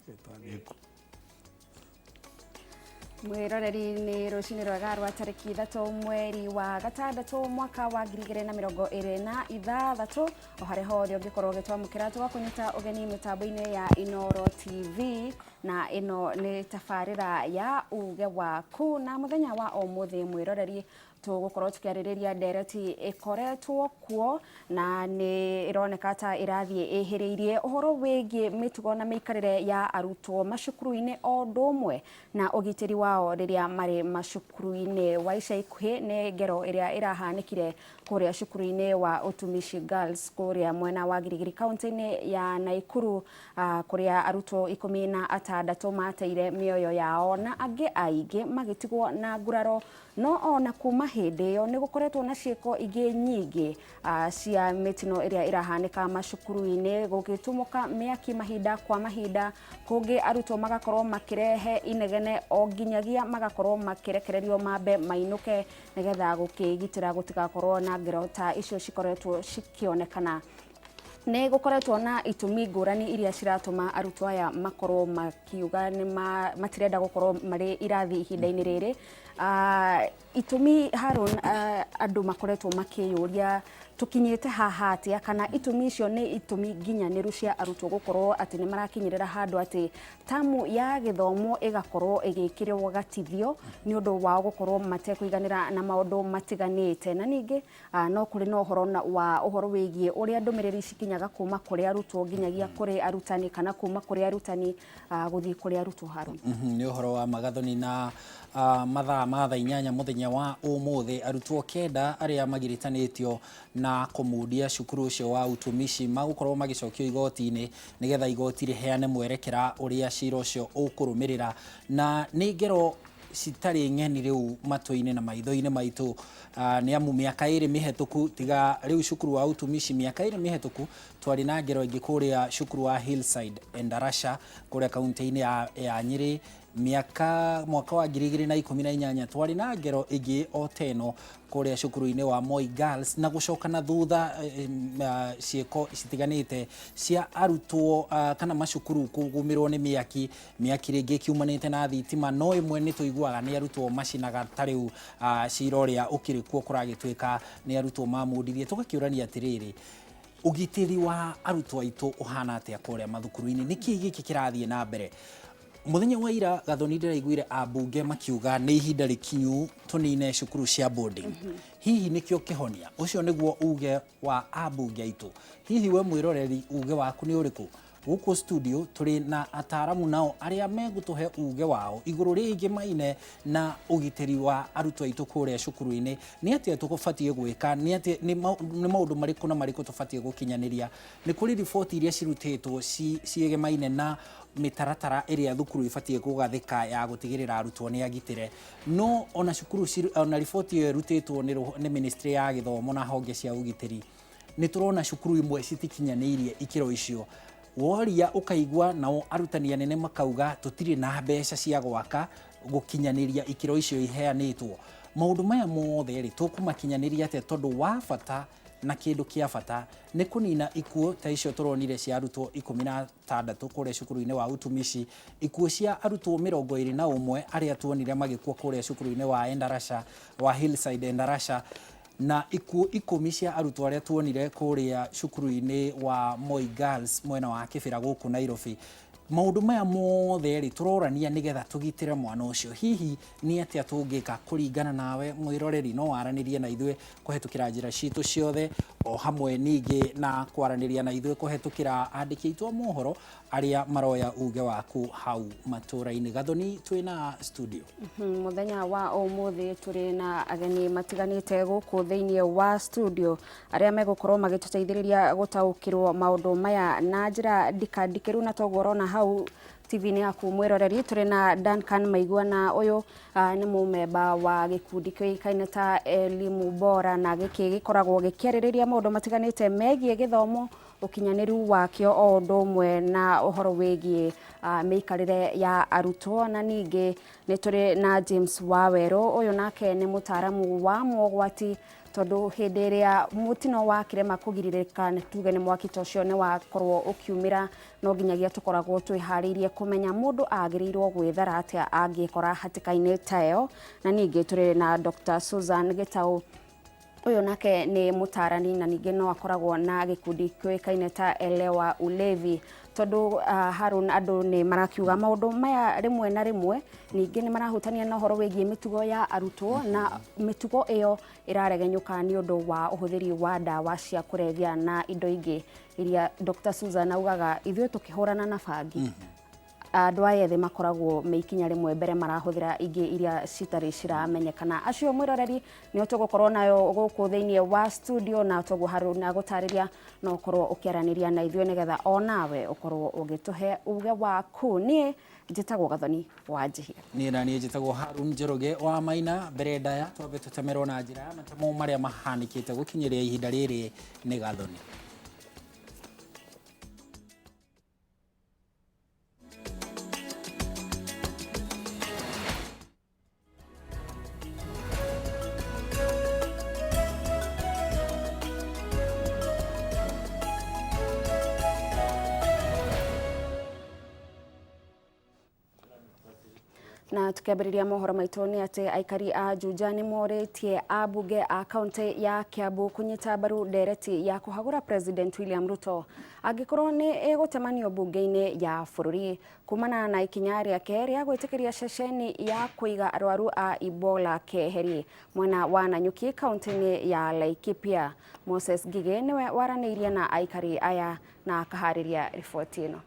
Reke Mwĩroreri, nĩ rũcinĩ rwega rwa tarĩki 3 mweri wa 6 mwaka wa 2026. O harĩa hothe ũngĩkorwo ũgĩtwamũkĩra, tũgakũnyita ũgeni mĩtambo-inĩ ya Inoro TV, na ĩno nĩ tabarĩra ya Uge Waku. Na mũthenya wa ũmũthĩ, mwĩroreri, tũgũkorwo tũkĩarĩrĩria ndereti ĩkoretwo kuo na nĩ ĩroneka ta ĩrathiĩ ĩhĩrĩirie ũhoro wĩgiĩ mĩtugo na mĩikarĩre ya arutwo macukuru-inĩ, o ũndũ ũmwe na ũgitĩri wao rĩrĩa marĩ macukuru-inĩ. Wa ica ikuhĩ nĩ ngero ĩrĩa ĩrahanĩkire kũrĩa cukuru-inĩ wa Utumishi Girls kũrĩa mwena wa Girigiri, kaunti-inĩ ya Naikuru, kũrĩa arutwo 16 mateire mĩoyo yao na angĩ aingĩ magĩtigwo na nguraro. No ona kuma hĩndĩ ĩyo nĩ gũkoretwo na ciĩko ingĩ nyingĩ cia mĩtino ĩrĩa ĩrahanĩka macukuru-inĩ, gũgĩtumũka mĩaki mahinda kwa mahinda, kũngĩ arutwo magakorwo makĩrehe inegene o nginyagia magakorwo makĩrekererio mambe mainũke, nĩgetha gũkĩgitĩra gũtigakorwo na ngero ta icio cikoretwo cikĩonekana. Nĩ gũkoretwo na itũmi ngũrani iria ciratũma arutwo aya makorwo makiuga nĩ matirenda gũkorwo marĩ irathi ihinda-inĩ rĩrĩ. Itũmi, Haron, andũ makoretwo makĩyũria tũkinyĩte haha atĩa, kana itũmi icio nĩ itũmi nginyanĩru cia arutwo gũkorwo atĩ nĩ marakinyĩrĩra handũ atĩ tamu ya gĩthomo ĩgakorwo ĩgĩkĩrwo gatithio nĩ ũndũ wao gũkorwo matekũiganĩra na maũndũ matiganĩte. Na ningĩ no kũrĩ na ũhoro wa ũhoro wĩgiĩ ũrĩa ndũmĩrĩri cikinyaga kuma kũrĩ arutwo nginyagia kũrĩ arutani, kana kuma kũrĩ arutani gũthiĩ kũrĩ arutwo, Harun. Nĩ ũhoro wa magathoni na mathaa ma thaa 8 mũthenya wa ũmũthĩ, arutwo 9 arĩa magiritanĩtio na kũmundia cukuru ũcio wa Utumishi magũkorwo magĩcokio igoti-inĩ, nĩgetha igoti rĩheane mwerekera ũrĩa cira ũcio ũkũrũmĩrĩra. Na nĩ ngero citarĩ ng'eni rĩu matũ-inĩ na maitho-inĩ maitũ, nĩ amu mĩaka 2 mĩhetũku, tiga rĩu cukuru wa Utumishi, mĩaka 2 mĩhetũku twarĩ na ngero ĩngĩ kũrĩa cukuru wa Hillside Endarasha kũrĩa kaunti-inĩ ya Nyĩrĩ. Mĩaka mwaka wa 2018 twarĩ na ngero ĩngĩ o ta ĩno kũrĩa cukuru-inĩ wa Moi Girls, na gũcoka na thutha ciĩko citiganĩte cia arutwo kana macukuru kũgũmĩrwo nĩ mĩaki, mĩaki rĩngĩ ĩkiumanĩte na thitima, no ĩmwe nĩ tũiguaga nĩ arutwo macinaga. Ta rĩu cira ũrĩa ũkĩrĩ kuo kũragĩtuĩka nĩ arutwo mamundirie. Tũgakĩũrania atĩrĩrĩ, ũgitĩri wa arutwo aitũ ũhana atĩa kũrĩa mathukuru-inĩ? Nĩkĩ gĩkĩ kĩrathiĩ na mbere? Mũthenya wa ira, Gathoni, ndĩraiguire ambunge makiuga nĩ ihinda rĩkinyu tũnine cukuru cia boarding. Hihi nĩkĩo kĩhonia? Ũcio nĩguo uge wa ambunge aitũ. Hihi we mwĩroreri, uge waku nĩ ũrĩkũ? Gũkũ studio tũrĩ na ataramu nao arĩa megũtũhe uge wao igũrũ rĩngĩ maine na ũgitĩri wa arutwo aitũ kũrĩa cukuru-inĩ. Nĩ atĩa tũbatiĩ gwĩka? Nĩ atĩa, nĩ maũndũ marĩkũ na marĩkũ tũbatiĩ gũkinyanĩria? Nĩ kũrĩ riboti iria cirutĩtwo ciĩgemaine na mĩtaratara ĩrĩa thukuru ibatiĩ gũgathĩka ya gũtigĩrĩra arutwo nĩ agitĩre. No ona cukuru, ona riboti ĩyo ĩrutĩtwo nĩ ministry ya gĩthomo na honge cia ũgitĩri, nĩ tũrona cukuru imwe citikinyanĩirie ikĩro icio. Woria ũkaigua nao arutani anene makauga tũtirĩ na mbeca cia gwaka gũkinyanĩria ikĩro icio iheanĩtwo. Maũndũ maya mothe rĩ, tũkũmakinyanĩria atĩa? Tondũ wa bata na kĩndũ kĩa bata nĩ kũnina ikuũ ta icio tũronire cia arutwo 16 kũrĩa cukuru-inĩ wa Utumishi, ikuũ cia arutwo 21 arĩa tuonire magĩkua kũrĩa cukuru-inĩ wa Endarasha, wa Hillside Endarasha, na ikuũ 10 cia arutwo arĩa tuonire kũrĩa cukuru-inĩ wa Moi Girls mwena wa Kĩbĩra gũkũ Nairobi. Maũndũ maya mothe rĩ, tũrorania nĩgetha tũgitĩre mwana ũcio. Hihi nĩ atĩa tũngĩka kũringana nawe mwĩroreri? No waranĩrie na ithuĩ kũhetũkĩra njĩra citũ ciothe, o hamwe ningĩ na kwaranĩria na ithuĩ kũhetũkĩra andĩki aitũ a mohoro arĩa maroya uge waku hau matũra-inĩ. Gathoni, twĩna studio. Mũthenya wa ũmũthĩ tũrĩ na ageni matiganĩte gũkũ thĩinĩ wa studio arĩa megũkorwo magĩtũteithĩrĩria gũtaũkĩrwo maũndũ maya na njĩra ndikandikĩru. Na toguo ũrona hau TV-inĩ yaku, mwĩroreri, tũrĩ na Duncan Maigua, na ũyũ nĩ mũmemba wa gĩkundi kĩũĩkaine ta Elimu Bora, na gĩkĩ gĩkoragwo gĩkĩarĩrĩria maũndũ matiganĩte megiĩ gĩthomo. Ũkinyanĩru wakĩo o ũndũ ũmwe na ũhoro wĩgiĩ mĩikarĩre ya arutwo. Na ningĩ nĩ tũrĩ na James Wawerũ, ũyũ nake nĩ mũtaaramu wa mogwati, tondũ hĩndĩ ĩrĩa mũtino wakĩrema kũgirĩrĩka, nĩ tuge nĩ mwaki ta ũcio nĩ wakorwo ũkiumĩra, no nginyagia tũkoragwo twĩharĩirie kũmenya mũndũ agĩrĩirwo gwĩthara atĩa angĩkora hatĩka-inĩ ta ĩyo. Na ningĩ tũrĩ na Dr. Susan Gĩtaũ, ũyũ nake nĩ mũtarani na ningĩ no akoragwo na gĩkundi kĩũĩkaine ta Elewa Ulevi. Tondũ Harun, andũ nĩ marakiuga maũndũ maya rĩmwe na rĩmwe ningĩ nĩ marahutania na ũhoro wĩgiĩ mĩtugo ya arutwo, na mĩtugo ĩyo ĩraregenyũka nĩ ũndũ wa ũhũthĩri wa ndawa cia kũrebia na indo ingĩ iria Dr. Susan augaga ithuĩ tũkĩhũrana na bangi, andũ aya ethĩ makoragwo me ikinya rĩmwe mbere, marahũthĩra ingĩ iria citarĩ ciramenyekana. Acio, mwĩroreri, nĩo tũgũkorwo nayo gũkũ thĩinĩ wa studio, na toguo Harun agũtarĩria, no ũkorwo ũkĩaranĩria na ithuĩ nĩgetha o nawe ũkorwo ũgĩtũhe uge waku. Niĩ njĩtagwo Gathoni wa Njihia. Niĩ na niĩ njĩtagwo Harun Njoroge wa Maina. Mbere ndaya twambe tũtemerwo na njĩra ya matemo marĩa mahanĩkĩte gũkinyĩria ihinda rĩrĩ nĩ Gathoni. Na tukiambĩrĩria mohoro maitũ nĩ atĩ aikari a Juja nĩ morĩtie ambunge a kaunti ya Kiambu kũnyita mbaru ndereti ya kũhagũra President William Ruto angĩkorwo nĩ ĩgũtemanio mbunge-inĩ ya bũrũri, kumana na ikinya rĩake rĩa gwĩtĩkĩria ceceni ya kũiga arwaru a Ebola Keheri mwena wa Nanyuki, kaunti-inĩ ya Laikipia. Moses Ngigĩ nĩwe waranĩirie na aikari aya na akaharĩria riboti ĩno.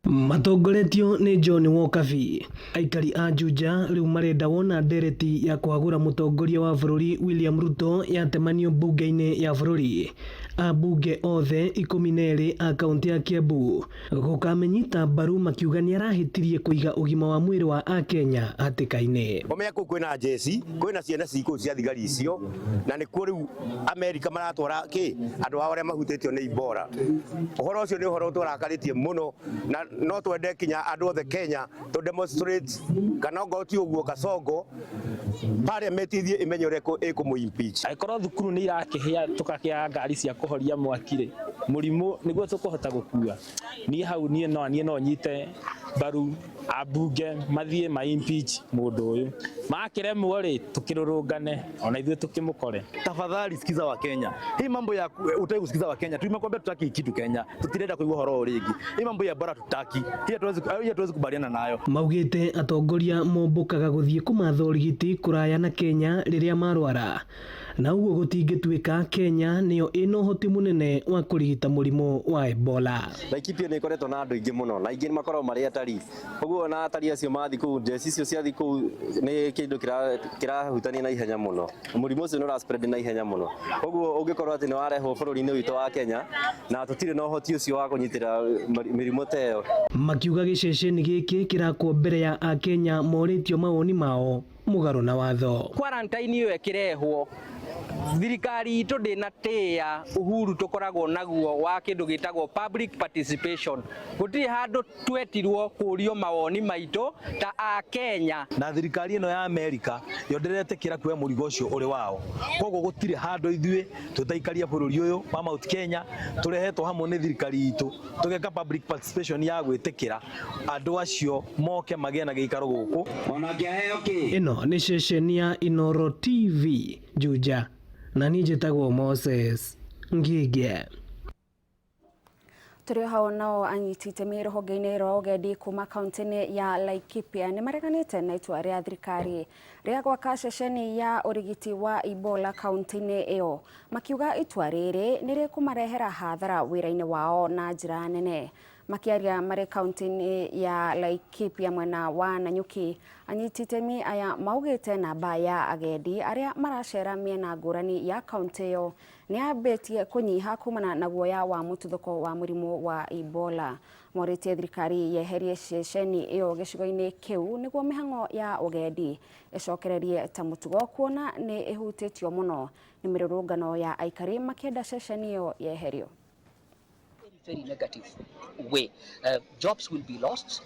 Matongoretio nĩ John Wokabi, aikari a Juja rĩu marenda wona ndereti ya kũhagũra mũtongoria wa bũrũri William Ruto yatemanio mbunge-inĩ ya bũrũri, ambunge othe 12 a kaunti ya Kiambu gũkamenyita mbaru, makiuga nĩ arahĩtirie kũiga ũgima wa mwĩrĩ wa akenya hatĩka-inĩ. Ũmenye kũu kwĩna njeci, kwĩna ciana ci kũu cia thigari icio, na nĩkuo rĩu Amerika maratwara kĩ andũ ao arĩa mahutĩtio nĩ Ebola. Ũhoro ũcio nĩ ũhoro ũtũrakarĩtie mũno, na no twende kinya andũ othe Kenya to demonstrate, kana ongorwo ti ũguo Kasongo parliament ithiĩ ĩmenye ũrĩa ĩkũmũ impeach. Angĩkorwo thukuru nĩ irakĩhĩa, tũkakĩaga ngari cia kũhoria mwaki rĩ, mũrimũ nĩguo tũkũhota gũkua. Niĩ hau niĩ no nyite mbaru ambunge mathiĩ ma impeach mũndũ ũyũ. Makĩremwo rĩ, tũkĩrũrũngane ona ithuĩ tũkĩmũkore. Tafadhali sikiza wa Kenya. Hii mambo ya utaki kusikiza wa Kenya. Tumekwambia tutaki kitu Kenya. Tutirenda kuigua horo ringi. Hii mambo ya bora tutaki. Hii hatuwezi kubaliana nayo. Maugĩte atongoria mombũkaga gũthiĩ kũmatha ũrigiti kũraya na Kenya rĩrĩa marwara, na ũguo gũtingĩtuĩka Kenya nĩyo ĩna ũhoti mũnene wa kũrigita mũrimũ wa Ebola. Laikipia nĩ ĩkoretwo na andũ aingĩ mũno, na aingĩ makoragwo marĩ atari. Ũguo na atari acio mathiĩ kũu, njeci icio ciathiĩ kũu, nĩ kĩndũ kĩrahutania na ihenya mũno. Mũrimũ ũcio nĩ ũra spread na ihenya mũno. Ũguo ũngĩkorwo atĩ nĩ warehwo bũrũri-inĩ witũ wa Kenya na tũtirĩ na ũhoti ũcio wa kũnyitĩra mĩrimũ ta ĩyo. Makiuga gĩceceni gĩkĩ kĩrakwo mbere ya akenya morĩtio mawoni mao mũgarũ na watho. Quarantine ĩyo ĩkĩrehwo, thirikari itũ ndĩnatĩĩa uhuru tũkoragwo naguo wa kĩndũ gĩtagwo public participation. Gũtirĩ handũ twetirwo kũrio mawoni maitũ ta akenya. Na thirikari ĩno ya Amerika yo ndĩretĩkĩra kuoya mũrigo ũcio ũrĩ wao. Koguo gũtirĩ handũ ithuĩ tũtaikaria bũrũri ũyũ wa Mount Kenya tũrehetwo hamwe nĩ thirikari itũ tũgeka public participation ya gwĩtĩkĩra andũ acio moke magĩe na gĩikaro gũkũ. Ĩno nĩ ceceni ya Inoro TV Juja, na niĩ njĩtagwo Moses Ngige. Tũrĩ o hau, nao anyiti itemi rũhonge-inĩ rwa ũgendi kuma kaunti-inĩ ya Laikipia nĩ mareganĩte na itua rĩa thirikari rĩa gwaka ceceni ya ũrigiti wa Ebola kaunti-inĩ ĩyo, makiuga itua rĩrĩ nĩ rĩkũmarehera hathara wĩra-inĩ wao na njĩra nene. Makiaria marĩ kaunti-inĩ ya Laikipia mwena wa Nanyuki, anyiti itemi aya maugĩte namba ya agendi arĩa maracera mĩena ngũrani ya kaunti ĩyo nĩ yambĩtie kũnyiha kumana na guoya wa mũtuthũko wa mũrimũ wa Ebola. Morĩtie thirikari yeherie ceceni ĩyo gĩcigo-inĩ kĩu nĩguo mĩhang'o ya ũgendi ĩcokererie ta mũtugo kuona nĩ ĩhutĩtio mũno nĩ mĩrũrũngano ya aikari makĩenda ceceni ĩyo yeherio. Very negative way. Jobs will be lost,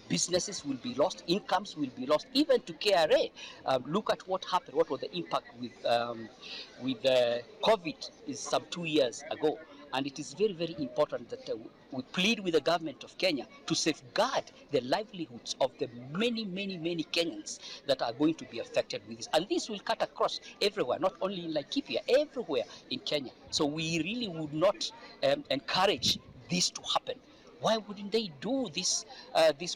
businesses will be lost, incomes will be lost, even to KRA. Look at what happened, what was the impact with COVID is some 2 years ago. And it is very, very important that we plead with the government of Kenya to safeguard the livelihoods of the many, many, many Kenyans that are going to be affected with this. And this will cut across everywhere, not only in Laikipia, everywhere in Kenya. So we really would not encourage this to happen. Why wouldn't they do this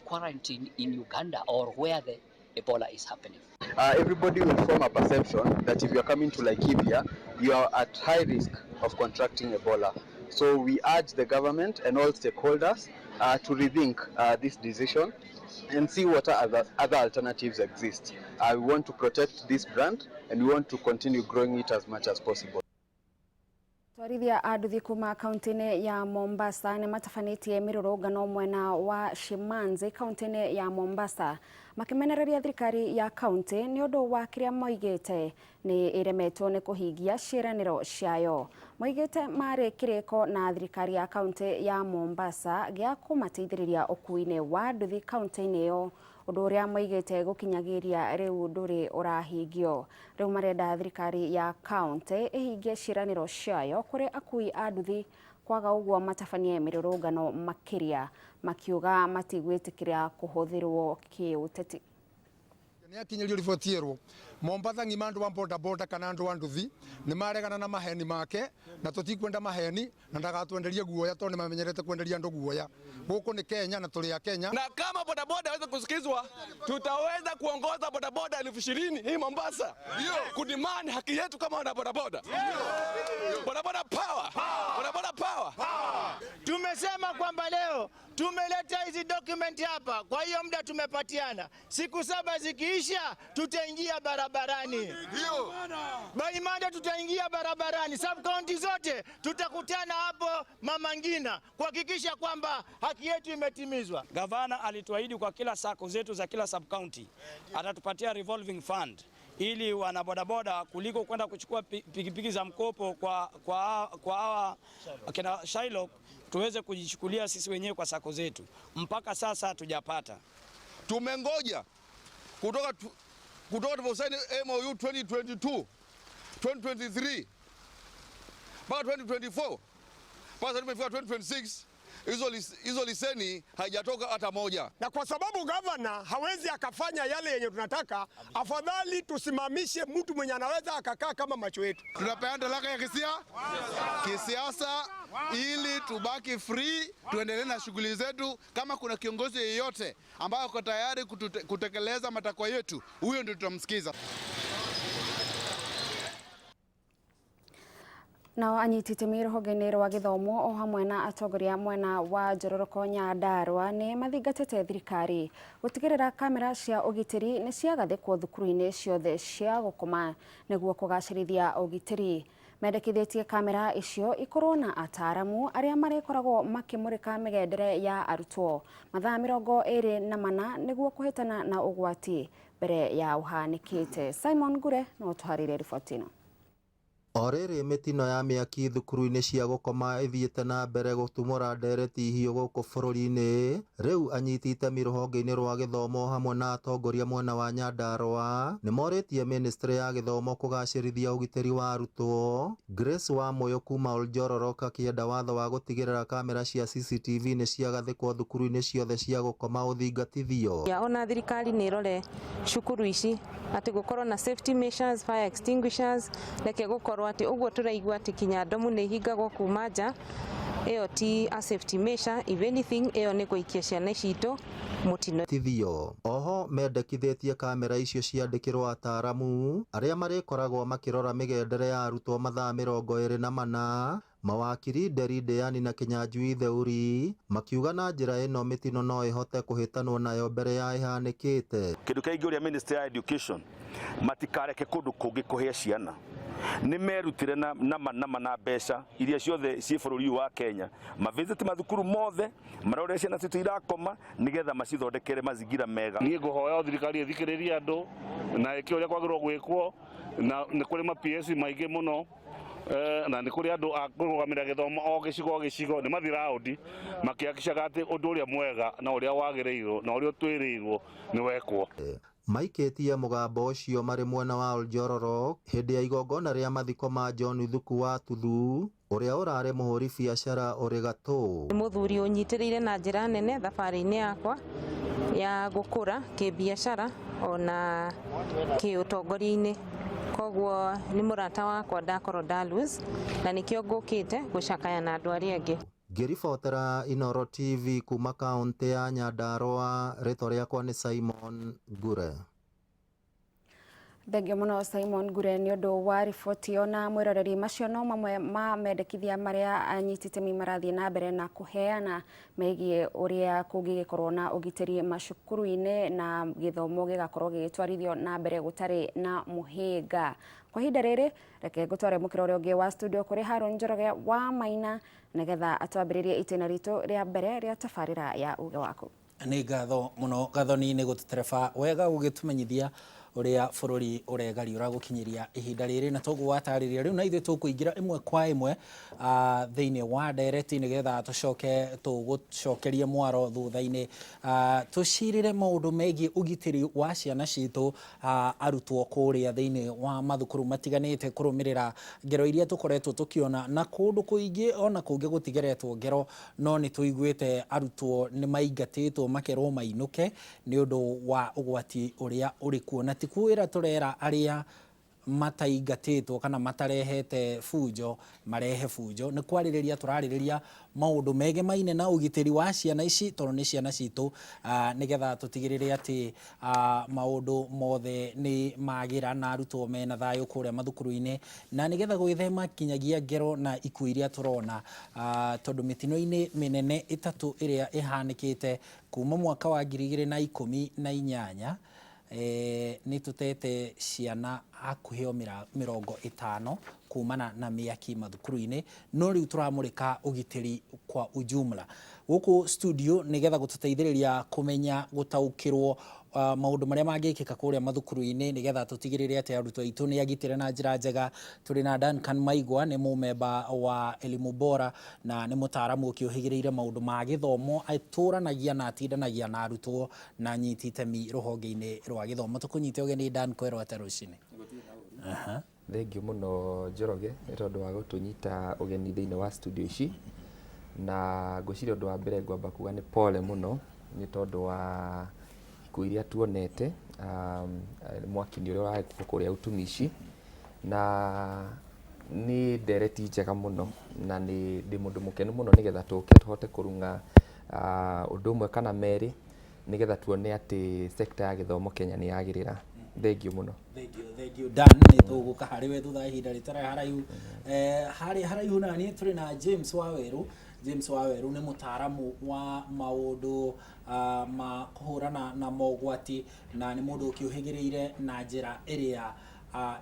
quarantine in Uganda or where the Ebola is happening? Everybody will form a perception that if you are coming to Laikipia, you are at high risk of contracting Ebola. So we urge the government and all stakeholders to rethink this decision and see what other alternatives exist. We want to protect this brand and we want to continue growing it as much as possible. Atwarithia a nduthi kuma kaunti-inĩ ya Mombasa nĩ matabanĩtie mĩrũrũngano mwena wa Shimanzi kaunti-inĩ ya Mombasa makĩmenereria thirikari ya kaunti nĩ ũndũ wa kĩrĩa moigĩte nĩ ĩremetwo nĩ kũhingia ciĩranĩro ciayo. Moigĩte marĩ kĩrĩko na thirikari ya kaunti ya Mombasa gĩa kũmateithĩrĩria ũkuui-inĩ wa nduthi kaunti-inĩ ĩyo, ũndũ ũrĩa moigĩte gũkinyagiria rĩu ndũrĩ ũrahingio. Rĩu marenda thirikari ya kaunti ĩhingie ciĩranĩro ciayo kũrĩ akui a nduthi, kwaga ũguo matabanie mĩrũrũngano makĩria, makiuga matigwĩtĩkĩra kũhũthĩrwo kĩũteti. Nĩ akinyĩrio riboti ĩrwo Mombatha ng'ima andu a boda boda kana andu a nduthi nĩ maregana na maheni make na tũtikwenda maheni na ndagatwenderie guoya tondũ nĩ mamenyerete kwenderia andu guoya. Gũkũ nĩ Kenya na tũrĩ a Kenya. Na kama bodaboda aweze kusikizwa, tutaweza kuongoza bodaboda 20,000 hii Mombasa kudemand haki yetu kama wana bodaboda. Bodaboda power. Bodaboda power. Tumesema kwamba leo tumeleta hizi document hapa, kwa hiyo muda tumepatiana siku 7 zikiisha tutaingia barabarani. By Monday tutaingia barabarani, sub county zote tutakutana hapo Mama Ngina kuhakikisha kwamba haki yetu imetimizwa. Gavana alituahidi kwa kila sako zetu za kila sub county atatupatia revolving fund ili wanabodaboda kuliko kwenda kuchukua pikipiki za mkopo kwa hawa kina Shylock tuweze kujichukulia sisi wenyewe kwa sako zetu. Mpaka sasa hatujapata. Tumengoja kutoka tuliposaini MOU 2022, 2023 mpaka 2024, mpaka tumefika 2026, hizo leseni haijatoka hata moja. Na kwa sababu gavana hawezi akafanya yale yenye tunataka, afadhali tusimamishe mtu mwenye anaweza akakaa kama macho yetu. Tunapeana talaka ya kisiasa ili tubaki free, tuendelee na shughuli zetu. Kama kuna kiongozi yeyote ambaye ako tayari kutekeleza matakwa yetu, huyo ndio tutamsikiza. Nao anyiti itemi rũhonge-inĩ rwa gĩthomo o hamwe na atongoria mwena wa Njororoko Nyandarua nĩ mathingatĩte thirikari gũtigĩrĩra kamera cia ũgitĩri nĩ ciagathĩkwo thukuru-inĩ ciothe cia gũkoma nĩguo kũgacĩrithia ũgitĩri. Mendekithĩtie kamera icio ikorwo na ataaramu arĩa marĩkoragwo makĩmũrĩka mĩgendere ya arutwo mathaa 24 nĩguo kũhĩtana na ũgwati mbere ya ũhanĩkĩte. Simon Ngure no tũharĩrie riboti ĩno. O rĩrĩ mĩtino ya mĩaki thukuru-inĩ cia gũkoma ĩthiĩte na mbere gũtumũra ndereti hiũ gũkũ bũrũri-inĩ, rĩu anyiti itemi rũhonge-inĩ rwa gĩthomo hamwe na atongoria mwena wa Nyandarua nĩmorĩtie ministry ya gĩthomo kũgacĩrithia ũgitĩri wa arutwo. Grace Wamuyu kuma Oljororok akĩenda watho wa gũtigĩrĩra kamera cia CCTV nĩ ciagathĩkwo thukuru-inĩ ciothe cia gũkoma ũthingatithio. Ona thirikari nĩ ĩrore cukuru ici atĩ gũkorwo na safety measures, fire extinguishers, reke gũkorwo atĩ ũguo tũraigua atĩ kinya ndomu nĩ ihingagwo kuma nja, ĩyo ti a safety measure, if anything ĩyo nĩ gũikia ciana citũ mũtino. Tithio. Oho mendekithĩtie kamera icio ciandĩkĩrwo ataaramu arĩa marĩkoragwo makĩrora mĩgendere ya arutwo mathaa 24 Mawakiri Nderi Ndĩani na Kĩnyanjui Theuri makiuga na njĩra ĩno mĩtino no ĩhote kũhĩtanwo nayo mbere ya ĩhanĩkĩte. Kĩndũ kĩrĩa ingĩũria Ministry ya Education matikareke kũndũ kũngĩ kũhĩe ciana. Nĩ merutire na nama nama na mbeca iria ciothe ciĩ bũrũri ũyũ wa Kenya ma visit mathukuru mothe marore ciana citũ irakoma nĩgetha macithondekere mazingira mega. Niĩ ngũhoya o thirikari ĩthikĩrĩrie andũ na ĩke ũrĩa kwagĩrĩirwo gwĩkwo na nĩ kũrĩ ma PS maingĩ mũno na nĩ kũrĩ andũ a kũrũgamĩrĩra gĩthomo o gĩcigo o gĩcigo nĩ mathiĩ raũndi makĩhakicaga atĩ ũndũ ũrĩa mwega na ũrĩa wagĩrĩirwo na ũrĩa ũtwĩrĩirwo nĩ wekwo. Maikĩtie mũgambo ũcio marĩ mwena wa Oljororok hĩndĩ ya igongona rĩa mathiko ma John Thuku wa Tuthu ũrĩa ũrarĩ mũhũri biacara ũrĩ gatũ. Nĩ mũthuri ũnyitĩrĩire na njĩra nene thabarĩ-inĩ yakwa ya gũkũra kĩbiacara ona kĩũtongoria-inĩ, koguo nĩ mũrata wakwa ndakorwo nda lose na nĩkĩo ngũkĩte gũcakaya na andũ arĩa angĩ. Ngĩribotera Inooro TV kuma kaũntĩ ya Nyandarua, rĩtwa rĩakwa nĩ Simon Ngure. Thengio mũno Simon Ngure nĩ ũndũ wa riboti ĩyo na mwĩroreri. Macio no mamwe ma mendekithia marĩa anyiti itemi marathiĩ na mbere na kũheana megiĩ ũrĩa kũngĩgĩkorwo na ũgitĩri macukuru-inĩ na gĩthomo gĩgakorwo gĩgĩtwarithio na mbere gũtarĩ na mũhĩnga. Kwa ihinda rĩrĩ reke ngũtware mũkĩra ũrĩa ũngĩ wa studio kũrĩ Harũn Njoroge wa Maina nĩgetha atwambĩrĩrie itĩna ritũ rĩa mbere rĩa tabarĩra ya uge waku. Nĩ ngatho mũno Gathoni nĩ gũtũtereba wega gũgĩtũmenyithia ũrĩa bũrũri ũregariũra gũkinyĩria ihinda rĩrĩ, na toguo watarĩria rĩu na ithuĩ tũkũingĩra ĩmwe kwa ĩmwe thĩinĩ wa ndereti nĩgetha tũcoke tũgũcokerie mwaro thutha-inĩ tũcirĩre maũndũ megiĩ ũgitĩri wa ciana citũ arutwo kũrĩa thĩinĩ wa mathukuru matiganĩte kũrũmĩrĩra ngero iria tũkoretwo tũkĩona na kũndũ kũingĩ ona kũngĩ gũtigeretwo ngero no nĩ tũiguĩte arutwo nĩ maingatĩtwo makerwo mainũke nĩ ũndũ wa ũgwati ũrĩa ũrĩ kuo, na ti kwĩra tũrera arĩa mataingatĩtwo kana matarehete bunjo marehe bunjo, nĩ kwarĩrĩria tũrarĩrĩria maũndũ megemaine na ũgitĩri wa ciana ici tondũ nĩ ciana citũ, nĩgetha tũtigĩrĩre atĩ maũndũ mothe nĩ magĩra na arutwo mena thayũ kũrĩa mathukuru-inĩ, na nĩgetha gwĩthema kinyagia ngero na ikuũ iria tũrona, tondũ mĩtino-inĩ mĩnene ĩtatũ ĩrĩa ĩhanĩkĩte kuma mwaka wa 2018 nĩ tũtete ciana hakuhĩ o 50 kumana na mĩaki mathukuru-inĩ, no rĩu tũramũrĩka ũgitĩri kwa ujumla gũkũ studio nĩgetha gũtũteithĩrĩria kũmenya gũtaũkĩrwo maũndũ marĩa mangĩkĩka kũrĩa mathukuru-inĩ nĩgetha tũtigĩrĩre atĩ arutwo aitũ nĩ agitĩre na njĩra njega. Tũrĩ na Duncan Maigua, nĩ mũmemba wa Elimu Bora na nĩ mũtaaramu ũkĩũhĩgĩrĩire maũndũ ma gĩthomo, atũranagia na atindanagia na arutwo na anyiti itemi rũhonge-inĩ rwa gĩthomo. Tũkũnyite ũgeni Dan, kwerwo atĩa rũcinĩ? Thengiũ mũno Njoroge nĩ tondũ wa gũtũnyita ũgeni thĩinĩ wa studio ici, na ngwĩciria ũndũ wa mbere ngwamba kuga nĩ pole mũno nĩ tondũ wa ikuũ iria tuonete mwaki-inĩ ũrĩa ũrekwo kũrĩa utumishi, na nĩ ndereti njega mũno na nĩ ndĩ mũndũ mũkenu mũno nĩgetha tũke tũhote kũrung'a ũndũ ũmwe kana merĩ nĩgetha tuone atĩ sector ya gĩthomo Kenya nĩ yagĩrĩra. Thengiũ mũno. Thank you Dan, nĩ tũgũka harĩ we thutha wa ihinda rĩtarĩ haraihu. Harĩ haraihu na niĩ tũrĩ na James Waweru. James Waweru nĩ mũtaaramu wa maũndũ ma kũhũrana na mogwati na nĩ mũndũ ũkĩũhĩgĩrĩire na njĩra ĩrĩa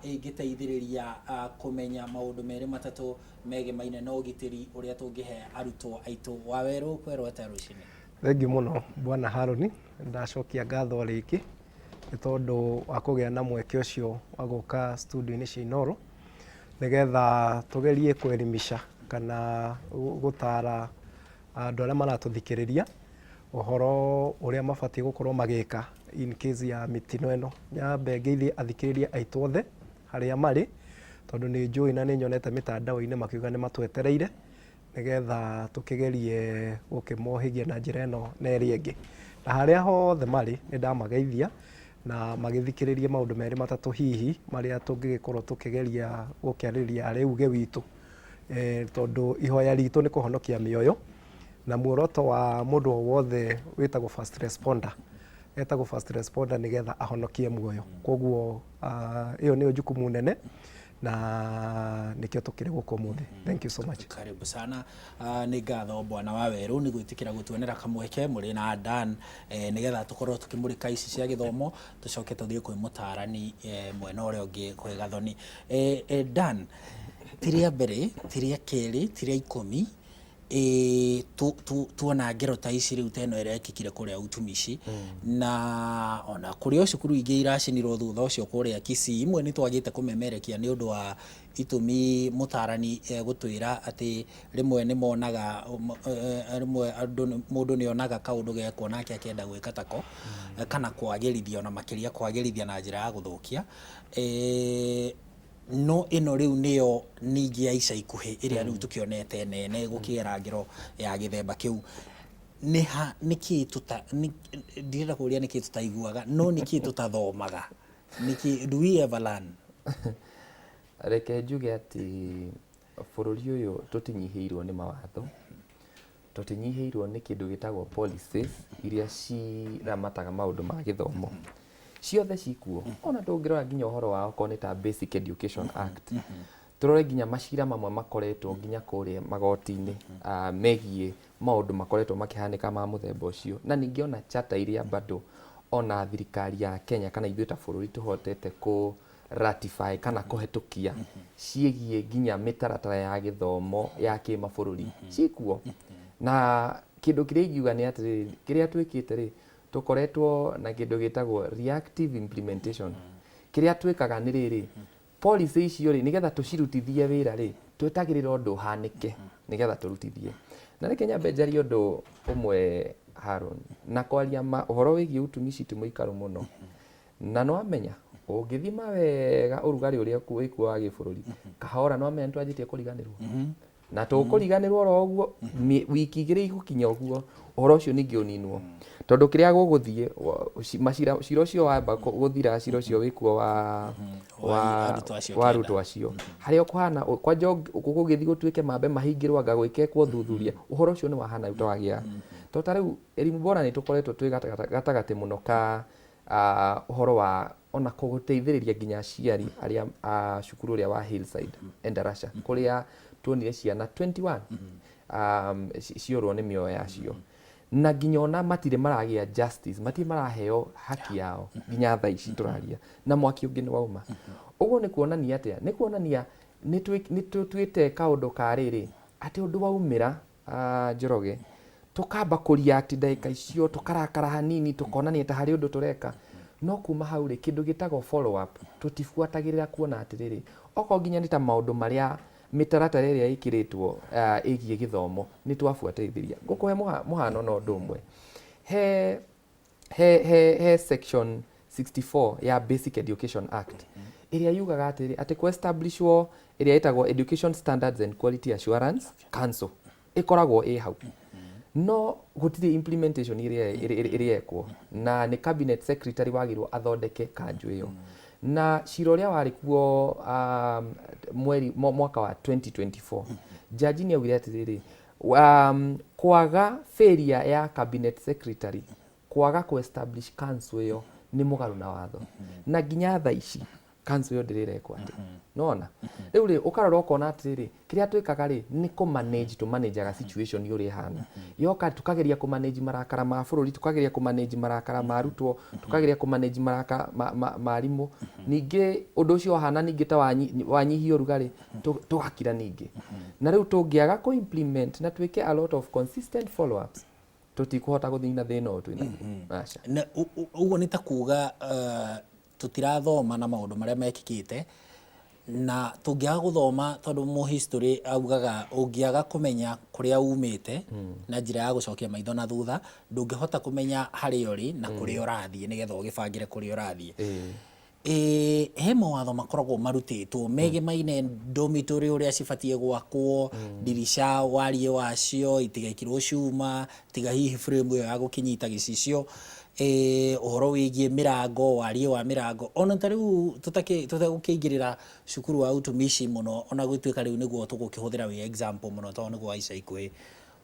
ĩngĩteithĩrĩria kũmenya maũndũ merĩ matatũ megemaine na ũgitĩri ũrĩa tũngĩhe arutwo aitũ. Waweru, kwerwo atĩa rũcinĩ? Thengiũ mũno Bwana Harũni, ndacokia ngatho rĩngĩ nĩ tondũ wa kũgĩa na mweke ũcio wa gũka studio-inĩ cia Inooro nĩgetha tũgerie kũelimisha kana gũtara andũ arĩa maratũthikĩrĩria ũhoro ũrĩa mabatiĩ gũkorwo magĩka in case ya mĩtino ĩno. Nyambe ngeithie athikĩrĩria aitũ othe harĩa marĩ, tondũ nĩ njũĩ na nĩ nyonete mĩtandao-inĩ makiuga nĩ matwetereire nĩgetha tũkĩgerie gũkĩmohĩgia na njĩra ĩno na ĩrĩa ĩngĩ. Na harĩa hothe marĩ nĩ ndamageithia na magĩthikĩrĩrie maũndũ merĩ matatũ hihi marĩa tũngĩgĩkorwo tũkĩgeria gũkĩarĩrĩria arĩ uge witũ, tondũ ihoya ritũ nĩ kũhonokia mĩoyo na muoroto wa mũndũ o wothe wĩtagwo first responder etagwo first responder nĩgetha ahonokie muoyo. Koguo ĩyo nĩyo jukumu nene Na nĩkĩo tũkĩrĩ gũkũ ũmũthĩ. Thank you so much. Karibu sana. Nĩ ngatho Bwana Wawerũ nĩ gwĩtĩkĩra gũtuonera kamweke mũrĩ na Dan nĩgetha tũkorwo tũkĩmũrĩka ici cia gĩthomo, tũcoke tũthiĩ kwĩ mũtarani mwena ũrĩa ũngĩ kwĩ Gathoni. Dan, ti rĩa mbere, ti rĩa kerĩ, ti rĩa ikũmi, tuona ngero ta ici rĩu ta ĩno ĩrekĩkire kũrĩa Utumishi, na ona kũrĩ o cukuru ingĩ iracinirwo thutha ũcio kũrĩa Kisii, imwe nĩ twagĩte kũmemerekia nĩ ũndũ wa itũmi mũtarani egũtwĩra atĩ rĩmwe nĩ monaga, rĩmwe andũ, mũndũ nĩ onaga kaũndũ gekwo nake akenda gwĩka tako, kana kwagĩrithia ona makĩria kwagĩrithia na njĩra ya gũthũkia. No ĩno rĩu nĩyo ningĩ ya ica ikuhĩ ĩrĩa rĩu tũkĩonete nene gũkĩgera ngero ya gĩthemba kĩu. Nĩ ha nĩkĩ tũta ndirenda kũria nĩkĩ tũtaiguaga, no nĩkĩ tũtathomaga? Nĩkĩ, do we ever learn? Reke njuge atĩ bũrũri ũyũ tũtinyihĩirwo nĩ mawatho, tũtinyihĩirwo nĩ kĩndũ gĩtagwo policies iria ciramataga maũndũ ma gĩthomo. Ciothe cikuo. Ona tũngĩrora nginya ũhoro wa okorwo nĩ ta Basic Education Act, tũrore nginya macira mamwe makoretwo nginya kũrĩa magoti-inĩ megiĩ maũndũ makoretwo makĩhanĩka ma mũthemba ũcio. Na ningĩ ona charter iria bado ona thirikari ya Kenya kana ithuĩ ta bũrũri tũhotete kũ ratify kana kũhetũkia ciĩgiĩ nginya mĩtaratara ya gĩthomo ya kĩmabũrũri cikuo. Na kĩndũ kĩrĩa ingiuga nĩ atĩrĩrĩ, kĩrĩa twĩkĩte rĩ, tũkoretwo na kĩndũ gĩtagwo reactive implementation. Kĩrĩa twĩkaga nĩ rĩrĩ, policy icio rĩ, nĩgetha tũcirutithie wĩra rĩ, twetagĩrĩra ũndũ ũhanĩke nĩgetha tũrutithie. Na reke nyambe njarie ũndũ ũmwe Haron, na kwaria ma ũhoro wĩgiĩ utumishi ti mũikaru mũno. Na nĩwamenya ũngĩthima wega ũrugarĩ ũrĩa wĩkuo wa gĩbũrũri, kahora nĩwamenya nĩtwanjĩtie kũriganĩrwo. Na tũkũriganĩrwo oro ũguo, wiki igĩrĩ igũkinya ũguo, ũhoro ũcio ningĩ ũninwo. Tondũ kĩrĩa gũgũthiĩ, macira, cira ũcio wamba gũthira, cira ũcio wĩkuo wa wa arutwo acio. Harĩa ũkũhana, kwanja gũgĩthiĩ gũtuĩke mambe mahingĩrwo anga gwĩkekwo ũthuthuria, ũhoro ũcio nĩ wahana rĩu ta wagĩa. Tondũ ta rĩu Elimu Bora nĩ tũkoretwo twĩ gatagatĩ mũno ka ũhoro wa ona gũteithĩrĩria nginya aciari arĩa a cukuru ũrĩa wa Hillside Endarasha, kũrĩa tuonire ciana 21 ciorwo nĩ mĩoyo yacio. Na nginya ona matirĩ maragĩa justice, matirĩ maraheo haki yao nginya thaa ici tũraria, na mwaki ũngĩ nĩ wauma. Ũguo nĩ kuonania atĩa? Nĩ kuonania nĩ tũtuĩte kaũndũ ka rĩrĩ, atĩ ũndũ waumĩra Njoroge, tũkamba kũ react ndagĩka icio, tũkarakara hanini, tũkonania ta harĩ ũndũ tũreka. No kuma hau rĩ, kĩndũ gĩtagwo follow up, tũtibuatagĩrĩra kuona atĩrĩrĩ, okorwo nginya nĩ ta maũndũ marĩa mĩtaratara ĩrĩa ĩkĩrĩtwo ĩgiĩ gĩthomo, nĩ twabuatĩrĩria. Ngũkũhe mũhano na ũndũ ũmwe. He, he, he, he section 64 ya Basic Education Act, ĩrĩa yugaga atĩrĩ, atĩ kũ establishwo ĩrĩa ĩtagwo Education Standards and Quality Assurance Council, ĩkoragwo ĩ hau. No gũtirĩ implementation ĩrĩa ĩrekwo, na nĩ cabinet secretary wagĩrĩirwo athondeke kanjũ ĩyo. Na cira ũrĩa warĩ kuo mweri mwaka wa 2024, jaji nĩ augire atĩrĩrĩ, kwaga failure ya cabinet secretary kwaga kũ establish council ĩyo nĩ mũgarũ na watho. Na nginya thaa ici council ĩyo ndĩrĩ ĩrekwo atĩ. Nĩwona? Rĩu rĩ, ũkarora ũkona atĩrĩrĩ, kĩrĩa twĩkaga rĩ, nĩ kũ manage tũ manageaga situation ũrĩa ĩhana. Yoka tũkageria kũ manage marakara ma bũrũri, tũkageria kũ manage marakara ma arutwo, tũkageria kũ manage marakara ma arimũ. Ningĩ ũndũ ũcio wahana ningĩ ta wanyihia ũrugarĩ, tũgakira ningĩ. Na rĩu tũngĩaga kũ implement na twĩke a lot of consistent follow ups, tũtikũhota gũthina thĩna ũyũ twĩnaguo. Aca. Na ũguo nĩ ta kuga tũtirathoma na maũndũ marĩa mekĩkĩte, na tũngĩaga gũthoma, tondũ mũ history augaga ũngĩaga kũmenya kũrĩa umĩte na njĩra ya gũcokia maitho na thutha, ndũngĩhota kũmenya harĩa ũrĩ na kũrĩa ũrathiĩ nĩgetha ũgĩbangĩre kũrĩa ũrathiĩ. He mawatho makoragwo marutĩtwo megemaine dormitory ũrĩa cibatiĩ gwakwo, ndirica wariĩ wacio itigekĩrwo cuma, tiga hihi frame ĩyo ya gũkĩnyita gĩcicio, ũhoro wĩgiĩ mĩrango, wariĩ wa mĩrango, ona ta rĩu tũtegũkĩingĩrĩra cukuru wa utumishi mũno, ona gũtuĩka rĩu nĩguo tũgũkĩhũthĩra wĩ example mũno tondũ nĩguo wa ica ikuhĩ.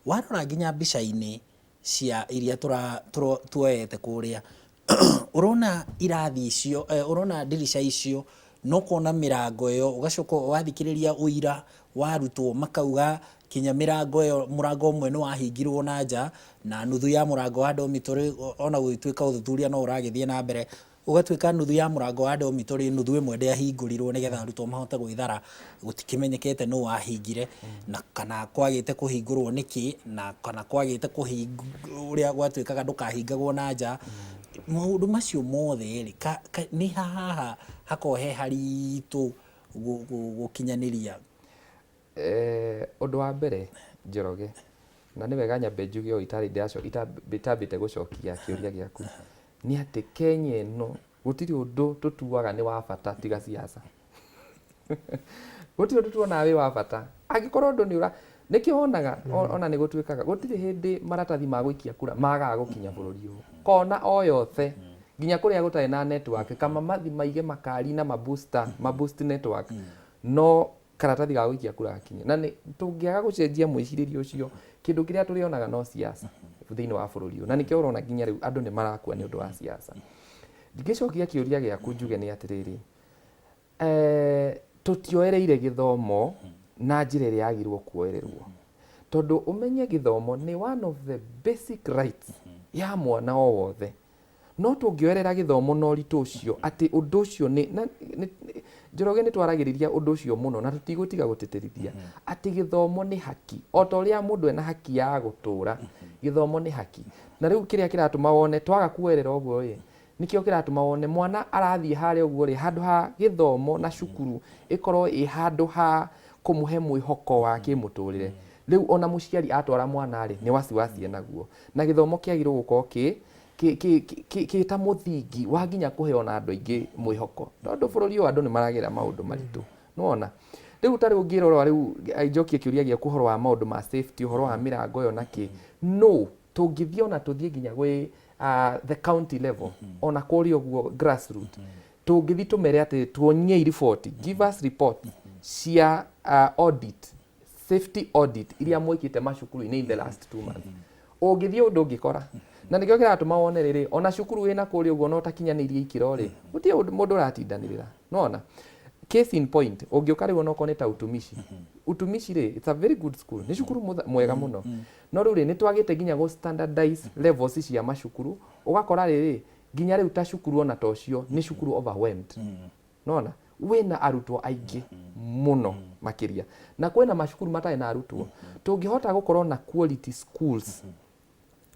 Warora nginya mbica-inĩ cia iria tuoete kũrĩa, ũrona irathi icio, ũrona ndirica icio No ũkona mĩrango ĩyo, ũgacoka wathikĩrĩria ũira wa arutwo makauga kinya mĩrango ĩyo, mũrango ũmwe nĩ wahingirwo na nja na nuthu ya mũrango wa dormitory, ona gũgĩtuĩka ũthuthuria no ũragĩthiĩ na mbere, ũgatuĩka nuthu ya mũrango wa dormitory, nuthu ĩmwe ndĩahingũrirwo nĩgetha arutwo mahote gwĩthara, gũtikĩmenyekete nũ wahingire na kana kwagĩte kũhingũrwo nĩkĩ, na kana kwagĩte kũhingwo ũrĩa gwatuĩkaga ndũkahingagwo na nja. Maũndũ macio mothe rĩ, nĩ ha haha hakoragwo he haritũ gũkinyanĩria? Ũndũ wa mbere Njoroge, na nĩ wega nyambe njuge ũũ itarĩ itambĩte gũcokia kĩũria gĩaku, nĩ atĩ Kenya ĩno gũtirĩ ũndũ tũtuaga nĩ wa bata tiga siasa. Gũtirĩ ũndũ tuonaga wĩ wa bata. Angĩkorwo ũndũ nĩ ũra, nĩkĩo wonaga ona nĩ gũtuĩkaga gũtirĩ hĩndĩ maratathi ma gũikia kura magaga gũkinya bũrũri ũyũ. Kona o yothe nginya kũrĩa gũtarĩ na network, kama mathi maige makari na mabooster, maboost network, no karatathi ga gũikia kura gakinye. Na nĩ tũngĩaga gũcenjia mwĩcirĩrie ũcio, kĩndũ kĩrĩa tũrĩonaga no siasa thĩinĩ wa bũrũri ũyũ. Na nĩkĩo ũrona nginya rĩu andũ nĩ marakua nĩ ũndũ wa siasa. Ngĩcokia kĩũria gĩaku njuge nĩ atĩrĩrĩ, tũtioereire gĩthomo na njĩra ĩrĩa yagĩrĩirwo kuoererwo. Tondũ ũmenye gĩthomo nĩ one of the basic rights ya mwana o wothe. No tũngĩoerera gĩthomo na ũritũ ũcio atĩ ũndũ ũcio nĩ, na, nĩ, Njoroge nĩ twaragĩrĩria ũndũ ũcio mũno na tũtigũtiga gũtĩtĩrithia atĩ gĩthomo nĩ haki. O ta ũrĩa mũndũ ena haki ya gũtũra, gĩthomo nĩ haki. Na rĩu kĩrĩa kĩratũma wone twaga kuoerera ũguo ĩ, nĩkĩo kĩratũma wone mwana arathiĩ harĩa ũguo rĩ, handũ ha gĩthomo na cukuru ĩkorwo ĩ handũ ha kũmũhe mwĩhoko wa kĩmũtũrĩre. Rĩu ona mũciari atwara mwana rĩ, nĩ wasiwasi enaguo. Na gĩthomo kĩagĩrĩirwo gũkorwo kĩ ta mũthingi wa nginya kũhe ona andũ aingĩ mwĩhoko. Tondũ bũrũri ũyũ andũ nĩ maragera maũndũ maritũ. Nĩwona? Rĩu ta rĩu ũngĩrora rĩu njokie kĩũria gĩaku ũhoro wa maũndũ ma safety, ũhoro wa mĩrango ĩyo na kĩ. No, tũngĩthiĩ ona tũthiĩ nginya gwĩ the county level, ona kũrĩa ũguo grassroot, tũngĩthiĩ tũmere atĩ tuoniei report, give us report cia audit, safety audit iria mwĩkĩte macukuru-inĩ in the last 2 months. Ũngĩthiĩ ũndũ ũngĩkora. Na nĩkĩo kĩratũma wone rĩrĩ, ona cukuru wĩna kũrĩa ũguo na ũtakinyanĩirie ikĩro rĩ, gũtirĩ ũndũ mũndũ ũratindanĩrĩra. Nĩwona? Case in point, ũngĩũka rĩu onokorwo nĩ ta Utumishi. Utumishi rĩ, it's a very good school. Nĩ cukuru mwega mũno. No rĩu rĩ, nĩ twagĩte nginya gũ standardize levels cia macukuru, ũgakora rĩrĩ, nginya rĩu ta cukuru ona ta ũcio, nĩ cukuru overwhelmed. Nĩwona? Wĩna arutwo aingĩ mũno makĩria. Na kwĩna macukuru matarĩ na arutwo. Tũngĩhota gũkorwo na quality schools,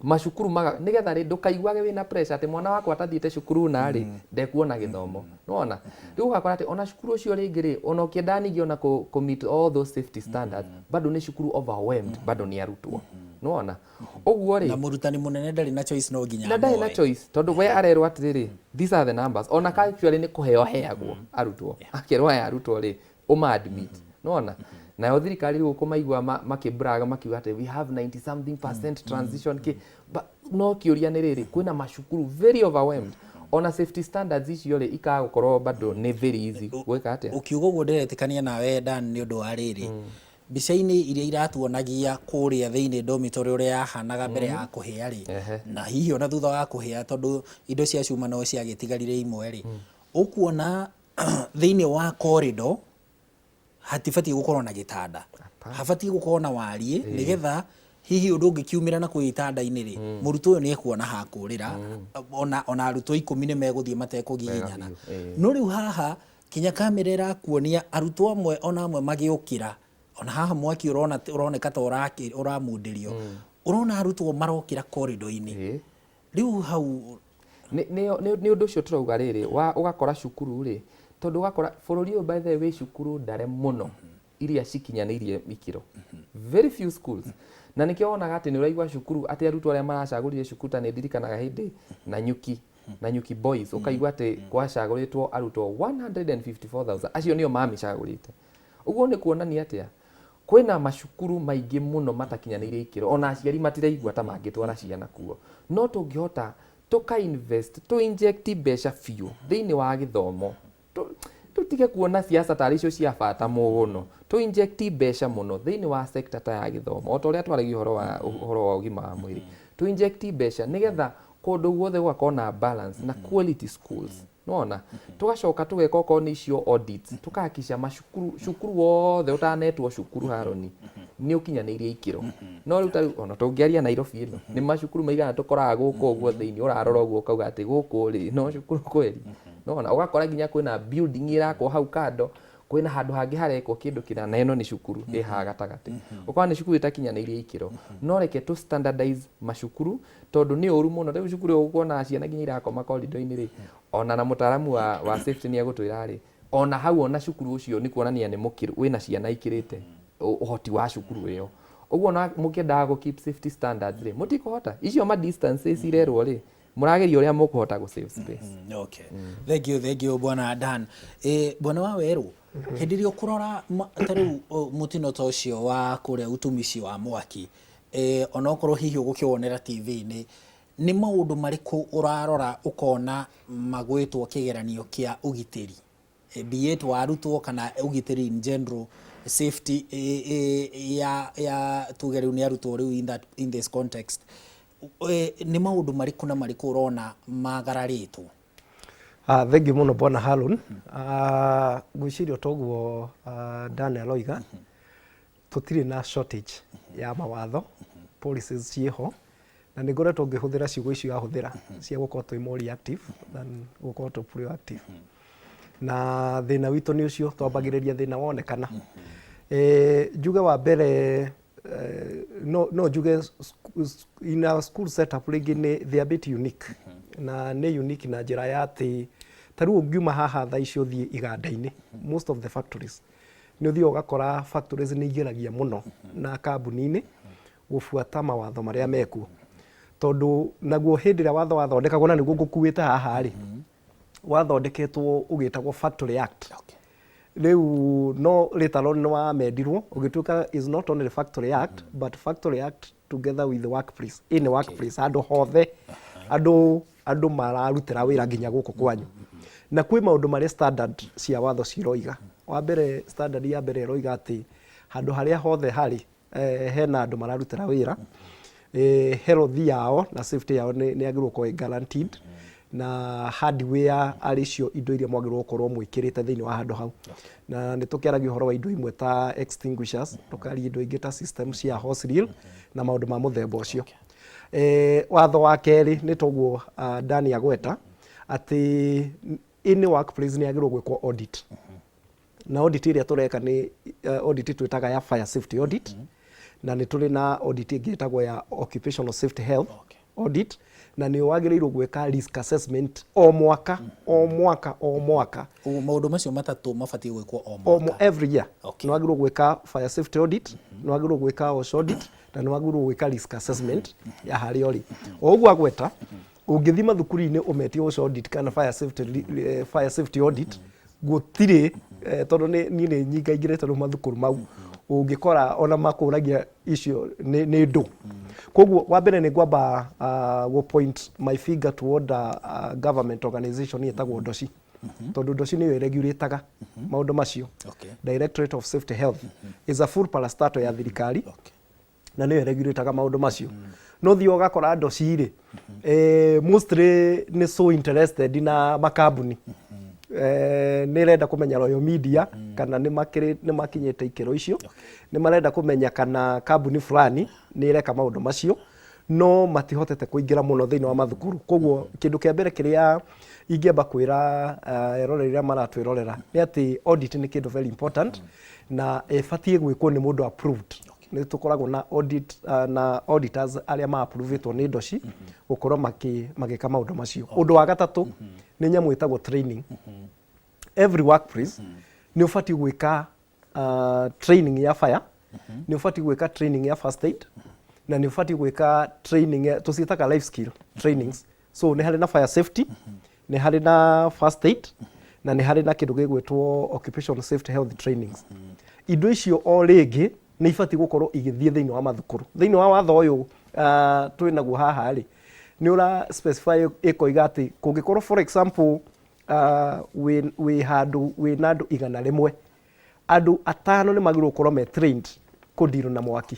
macukuru maga, nĩgetha rĩ, ndũkaiguage wĩna pressure atĩ mwana wakwa atathiĩte cukuru na rĩ, ndekuona gĩthomo. Nĩwona? Rĩu ũgakora atĩ ona cukuru ũcio rĩngĩ rĩ, ona ũkĩendaga ningĩ ona kũ meet all those safety standards, bado nĩ cukuru overwhelmed, bado nĩ arutwo. Nĩwona? Ũguo rĩ, na mũrutani mũnene ndarĩ na choice no nginya na ndarĩ na amoe. choice, tondũ we arerwo atĩrĩrĩ, these are the numbers. Ona ka actually nĩ kũheo aheagwo arutwo. Akerwo aya arutwo rĩ, ũma admit. Nĩwona? Nayo thirikari rĩu ũkũmaigua makĩbrag makiuga atĩ we have 90 something percent transition kĩ. But no kĩũria nĩ rĩrĩ, kwĩna macukuru very overwhelmed. Ona safety standards icio rĩ, ikaga gũkorwo bado nĩ very easy gwĩka atĩa? Ũkiuga ũguo ndĩretĩkania nawe Dan nĩ ũndũ wa rĩrĩ. Mbica-inĩ iria iratuonagia kũrĩa thĩinĩ dormitory ũrĩa yahanaga mbere ya kũhĩa rĩ, na hihi ona thutha wa kũhĩa tondũ indo cia cuma no ciagĩtigarire imwe rĩ, ũkuona thĩinĩ wa corridor hatibatiĩ gũkorwo na gĩtanda, habatiĩ gũkorwo na wariĩ nĩgetha hihi ũndũ ũngĩkiumĩra na kũu gĩtanda-inĩ rĩ, mũrutwo ũyũ nĩ ekuona ha kũrĩra, ona arutwo 10 nĩ megũthiĩ matekũgiginyana. No rĩu haha kinya kamera ĩrakuonia arutwo amwe ona amwe magĩũkĩra, ona haha mwaki ũroneka ta ũramundĩrio, ũrona arutwo marokĩra corridor-inĩ. Rĩu hau Nĩ ũndũ ũcio tũrauga rĩrĩ, ũgakora cukuru rĩ, tondũ ũgakora bũrũri ũyũ by the way cukuru ndare mũno iria cikinyanĩirie ikĩro. Very few schools. Na nĩkĩo wonaga atĩ nĩ ũraigua cukuru atĩ arutwo arĩa maracagũrire cukuru ta nĩ ndirikanaga hĩndĩ Nanyuki Boys, ũkaigua atĩ gwacagũrĩtwo arutwo 154,000, acio nĩo mamĩcagũrĩte. Ũguo nĩ kuonania atĩa? Kwĩna macukuru maingĩ mũno matakinyanĩirie ikĩro, ona aciari matiraigua ta mangĩtwara ciana kuo. No tũngĩhota tũka invest, tũ inject mbeca biũ thĩinĩ wa gĩthomo, tũtige kuona siasa tarĩ icio cia bata mũno, tũ inject mbeca mũno thĩinĩ wa sector ta ya gĩthomo, o ta ũrĩa twaragia ũhoro wa ũgima wa mwĩrĩ, tũ inject mbeca nĩgetha kũndũ guothe gũgakorwo na balance na quality schools. Nĩwona? Tũgacoka tũgeka okorwo nĩ icio audits, tũkahakikisha macukuru, cukuru wothe ũtanetwo cukuru Haroni, nĩ ũkinyanĩirie ikĩro. No rĩu ta rĩu ona tũngĩaria Nairobi ĩno, nĩ macukuru maigana tũkoraga gũkũ ũguo thĩinĩ, ũrarora ũguo ũkauga atĩ gũkũ rĩ, no cukuru kweli? Nĩwona? Ũgakora nginya kwĩna building ĩrakwo hau kando, kwĩna handũ hangĩ harekwo kĩndũ kĩna na ĩno nĩ cukuru ĩ haha gatagatĩ. Ũkona nĩ cukuru ĩtakinyanĩirie ikĩro. No reke tũ standardize macukuru tondũ nĩ ũru mũno. Rĩu cukuru ĩyo ũkuona ciana nginya irakoma corridor-inĩ rĩ, ona na mũtaaramu wa, wa safety nĩ egũtwĩra rĩ, ona hau ona cukuru ũcio nĩ kuonania nĩ mũkĩru, wĩna ciana ikĩrĩte ũhoti wa cukuru ĩyo. Ũguo ona mũkĩendaga gũ keep safety standards rĩ, mũtikũhota. Icio ma distances irerwo rĩ, mũrageria ũrĩa mũkũhota gũ save space. Okay. Thank you, thank you Bwana Dan. Eh, Bwana wa Werũ, hĩndĩ ĩrĩa ũkũrora ta rĩu mũtino ta ũcio wa kũrĩa utumishi wa mwaki, eh, onokorwo hihi ũgũkĩwonera TV-inĩ, nĩ maũndũ marĩkũ ũrarora ũkona magwĩtwo kĩgeranio kĩa ũgitĩri? Be it wa arutwo kana ũgitĩri in general, safety ya, ya tuge rĩu nĩ arutwo rĩu in, that, in this context, nĩ maũndũ marĩkũ na marĩkũ ũrona magararĩtwo? Ah, thengiũ mũno bwana Harun. Ah, ngwĩciria toguo ah, Dan aroiga tũtirĩ na shortage ya mawatho, policies ciĩho na nĩ ngoretwo ngĩhũthĩra ciugo icio ahũthĩra cia gũkorwo twĩ more reactive than gũkorwo twĩ proactive. Na thĩna witũ nĩ ũcio, twambagĩrĩria thĩna wonekana. Eh, njuge wa mbere eh, no, no njuge in a school setup rĩngĩ nĩ they are a bit unique na nĩ unique na njĩra ya atĩ ta rĩu ũngiuma haha thaa ici ũthiĩ iganda-inĩ, most of the factories nĩ ũthiaga ũgakora factories nĩ igeragia mũno na kambuni-inĩ gũbuata mawatho marĩa mekuo, tondũ naguo hĩndĩ ĩrĩa watho wathondekagwo na nĩguo ngũkuĩte haha rĩ, wathondeketwo ũgĩtagwo Factory Act. Rĩu no later on nĩ wamendirwo ũgĩtuĩka is not only Factory Act but Factory Act together with the workplace, any workplace, handũ hothe andũ andũ mararutĩra wĩra nginya gũkũ kwanyu. Na kwĩ maũndũ marĩa standard cia watho ciroiga. Wa mbere, standard ya mbere ĩroiga atĩ handũ harĩa hothe harĩ eh, hena andũ mararutĩra wĩra, eh, health yao na safety yao nĩ yagĩrĩirwo gũkorwo ĩ guaranteed na hardware arĩ cio indo iria mwagĩrĩirwo gũkorwo mwĩkĩrĩte thĩinĩ wa handũ hau. Na nĩ tũkĩaragia ũhoro wa indo imwe ta extinguishers, tũkaria indo ingĩ ta system cia hose reel na maũndũ ma mũthemba ũcio. Eh, watho wa kerĩ nĩ toguo uh, Dani agweta atĩ any workplace nĩ yagĩrĩirwo gwĩkwo audit. Na audit ĩrĩa tũreka nĩ audit twĩtaga ya fire safety audit, na nĩ tũrĩ na audit ĩngĩ ĩtagwo ya occupational safety health audit, na nĩ wagĩrĩirwo gwĩka risk assessment o mwaka o mwaka o mwaka. Ũguo maũndũ macio matatũ mabatiĩ gwĩkwo o mwaka? O every year. Nĩ wagĩrĩirwo gwĩka fire safety audit, nĩ wagĩrĩirwo gwĩka OSH audit, na nĩ wagĩrĩirwo gwĩka risk assessment ya harĩa ũrĩ. O ũguo agweta, ũngĩthiĩ mathukuru-inĩ ũmetie OSH audit kana fire safety, fire safety audit, gũtirĩ eh, tondũ nĩ- niĩ nĩ nyingaingĩrĩte rĩu mathukuru mau, ũngĩkora ona makũragia icio nĩ nĩ ndũ. Koguo wa mbere nĩ ngwamba uh, gũ point my finger toward a, a government organization ĩtagwo Ndoci, tondũ Ndoci nĩyo ĩregurĩtaga maũndũ macio. Directorate of Safety Health is a full parastatal ya thirikari na nĩyo ĩregurĩtaga maũndũ macio. No thiĩ ũgakora Ndoci rĩ, eh, mostly nĩ so interested na makambuni, eh, nĩ ĩrenda kũmenya Royal Media kana nĩ makĩrĩ nĩ makinyĩte ikĩro icio, nĩ marenda kũmenya kana kambuni fulani nĩ ĩreka maũndũ macio, no matihotete kũingĩra mũno thĩinĩ wa mathukuru. Koguo kĩndũ kĩa mbere kĩrĩa ingĩamba kwĩra eroreri arĩa maratwĩrorera nĩ atĩ audit nĩ kĩndũ very important na ĩbatiĩ gwĩkwo nĩ mũndũ approved. Nĩ tũkoragwo na audit na auditors arĩa ma approvĩtwo nĩ Ndoci gũkorwo magĩka maũndũ macio. Ũndũ wa gatatũ nĩ nyamũ ĩtagwo training. Every workplace nĩ ũbatiĩ gwĩka training ya fire, nĩ ũbatiĩ gwĩka training ya first aid, na nĩ ũbatiĩ gwĩka training ya, tũciĩtaga life skill trainings. So nĩ harĩ na fire safety, nĩ harĩ na first aid, na nĩ harĩ na kĩndũ gĩgwĩtwo occupational safety health trainings. Indo icio o rĩngĩ nĩ ibatiĩ gũkorwo igĩthiĩ thĩinĩ wa mathukuru. Thĩinĩ wa watho ũyũ twĩ naguo haha rĩ, nĩ ũra specify ĩkoiga atĩ kũngĩkorwo for example wĩ, wĩ handũ wĩna andũ 100, andũ atano nĩ magĩrĩirwo gũkorwo me trained kũ deal na mwaki.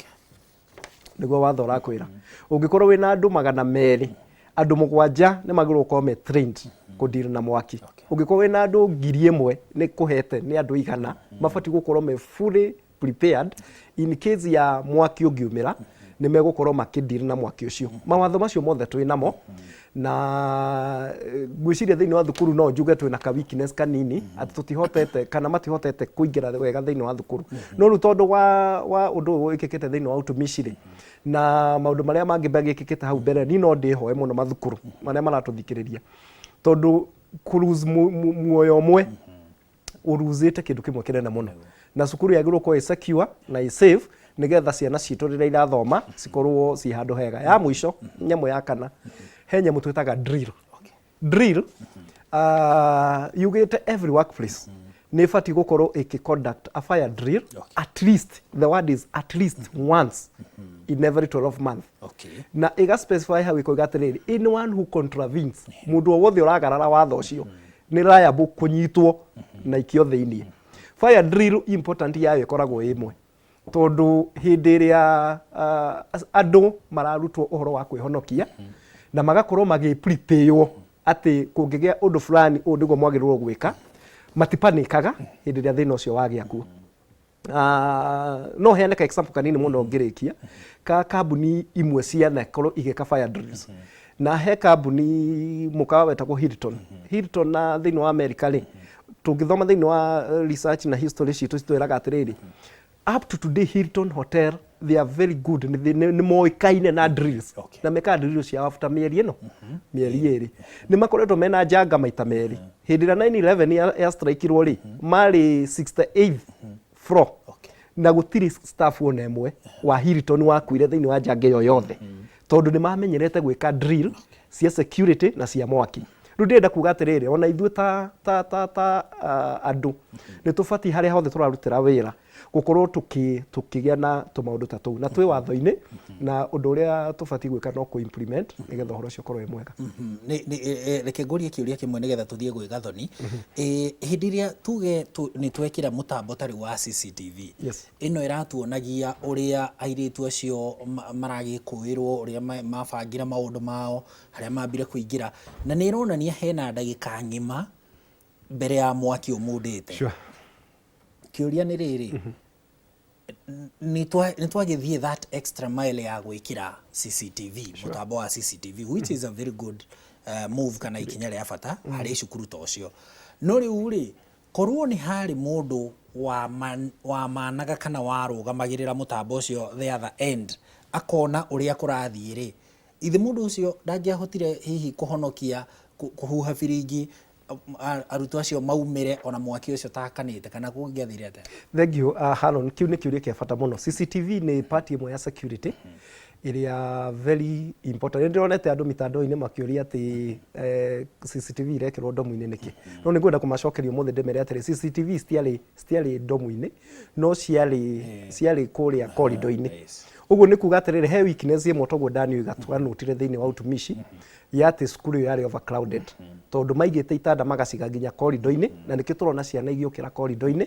Nĩguo watho ũrakwĩra. Ũngĩkorwo wĩna andũ 200, Andũ 7 nĩ magĩrĩirwo gũkorwo me trained kũdeal na mwaki. Ũngĩkorwo wĩna andũ 1000 nĩ kũhete nĩ andũ 100 mabatiĩ gũkorwo me fully prepared in case ya mwaki ũngiumĩra, nĩ megũkorwo makĩdeal na mwaki ũcio. Mawatho macio mothe twĩ namo, na ngwĩciria thĩinĩ wa thukuru no njuge twĩna ka weakness kanini atĩ tũtihotete kana matihotete kũingĩra wega thĩinĩ wa thukuru. No rĩu tondũ wa ũndũ ũyũ wĩkĩkĩte thĩinĩ wa utumishi rĩ, na maũndũ marĩa mangĩ magĩkĩkĩte hau mbere, niĩ no ndĩhoe mũno mathukuru marĩa maratũthikĩrĩria, tondũ kũ lose muoyo ũmwe ũruzĩte kĩndũ kĩmwe kĩnene mũno, na cukuru yagĩrĩirwo gũkorwo ĩ secure na ĩ safe nĩgetha ciana citũ rĩrĩa irathoma cikorwo ciĩ handũ hega. Ya mũico, nyamũ ya kana, he nyamũ twĩtaga drill. Drill yugĩte every workplace nĩ ĩbatiĩ gũkorwo ĩkĩ conduct a fire drill at least, the word is at least, once in every 12 months. Na ĩga specify hau ĩkoiga atĩrĩrĩ, anyone who contravenes, mũndũ o wothe ũragarara watho ũcio nĩ liable kũnyitwo na ikio thĩiniĩ. Fire drill important yayo ĩkoragwo ĩ ĩmwe, tondũ hĩndĩ ĩrĩa andũ mararutwo ũhoro wa kwĩhonokia na magakorwo magĩ-prepare atĩ kũngĩgĩa ũndũ fulani ũũ nĩguo mwagĩrĩirwo gwĩka, matipanĩkaga hĩndĩ ĩrĩa thĩna ũcio wagĩa kuo. No heane ka example kanini mũno ngĩrĩkia, ka kambuni imwe cianakorwo igĩka fire drills, na he kambuni mũkawa wetagwo Hilton. Hilton na thĩinĩ wa America rĩ, tũngĩthoma thĩinĩ wa research na history citũ, citwĩraga atĩrĩrĩ, up to today Hilton Hotel, they are very good, nĩ moĩkaine na drills, na mekaga drills ciao after mĩeri ĩno, mĩeri 2. Nĩ makoretwo mena njanga maita merĩ. Hĩndĩ ĩrĩa 9/11 ya strike-irwo rĩ, marĩ 68th floor na gũtirĩ staff ona ĩmwe wa Hilton wakuire thĩinĩ wa njanga ĩyo yothe, tondũ nĩ mamenyerete gwĩka drill cia security na cia mwaki. Rĩu ndĩrenda kuga atĩrĩrĩ, ona ithuĩ ta andũ nĩ tũbatiĩ harĩa hothe tũrarutĩra wĩra gũkorwo tũkĩgĩa na tũmaũndũ ta tũu, na twĩ watho-inĩ, na ũndũ ũrĩa tũbatiĩ gwĩka no kũ implement nĩgetha ũhoro ũcio ũkorwo wĩ mwega. Reke ngũrie kĩũria kĩmwe nĩgetha tũthiĩ gwĩ Gathoni. Hĩndĩ ĩrĩa tuge nĩ twekĩra mũtambo ta rĩu wa CCTV, ĩno ĩratuonagia ũrĩa airĩtu acio maragĩkũĩrwo, ũrĩa mabangĩra maũndũ mao, harĩa mambire kũingĩra, na nĩ ĩronania hena ndagĩka ng'ima mbere ya mwaki ũmundĩte. Kĩũria nĩ rĩrĩ, nĩ twagĩthiĩ that extra mile ya gwĩkĩra CCTV, mũtambo wa CCTV, which is a very good move kana ikinya rĩa bata harĩ cukuru ta ũcio. No rĩu rĩ, korwo nĩ harĩ mũndũ wamanaga kana warũgamagĩrĩra mũtambo ũcio the other end, akona ũrĩa kũrathiĩ rĩ, ithe mũndũ ũcio ndangĩahotire hihi kũhonokia, kũhuha biringi arutwo acio maumĩre ona mwaki ũcio ũtakanĩte, kana kũngĩathire atĩa? Thank you, Haron. Kĩu nĩ kĩũria kĩa bata mũno. CCTV nĩ part ĩmwe ya security ĩrĩa very important. Nĩ ndĩronete andũ mitandao-inĩ makĩũria atĩ CCTV irekĩrwo ndomu-inĩ nĩkĩ. No nĩ ngwenda kũmacokeria ũmũthĩ ndĩmere atĩrĩ, CCTV citiarĩ ndomu-inĩ, no ciarĩ kũrĩa corridor-inĩ. Ũguo nĩ kuga atĩrĩrĩ, he weakness ĩmwe toguo Daniel twanotire thĩinĩ wa utumishi ya atĩ cukuru ĩyo yarĩ overcrowded, tondũ maigĩte itanda magaciga nginya corridor-inĩ, na nĩkĩo tũrona ciana igĩũkĩra corridor-inĩ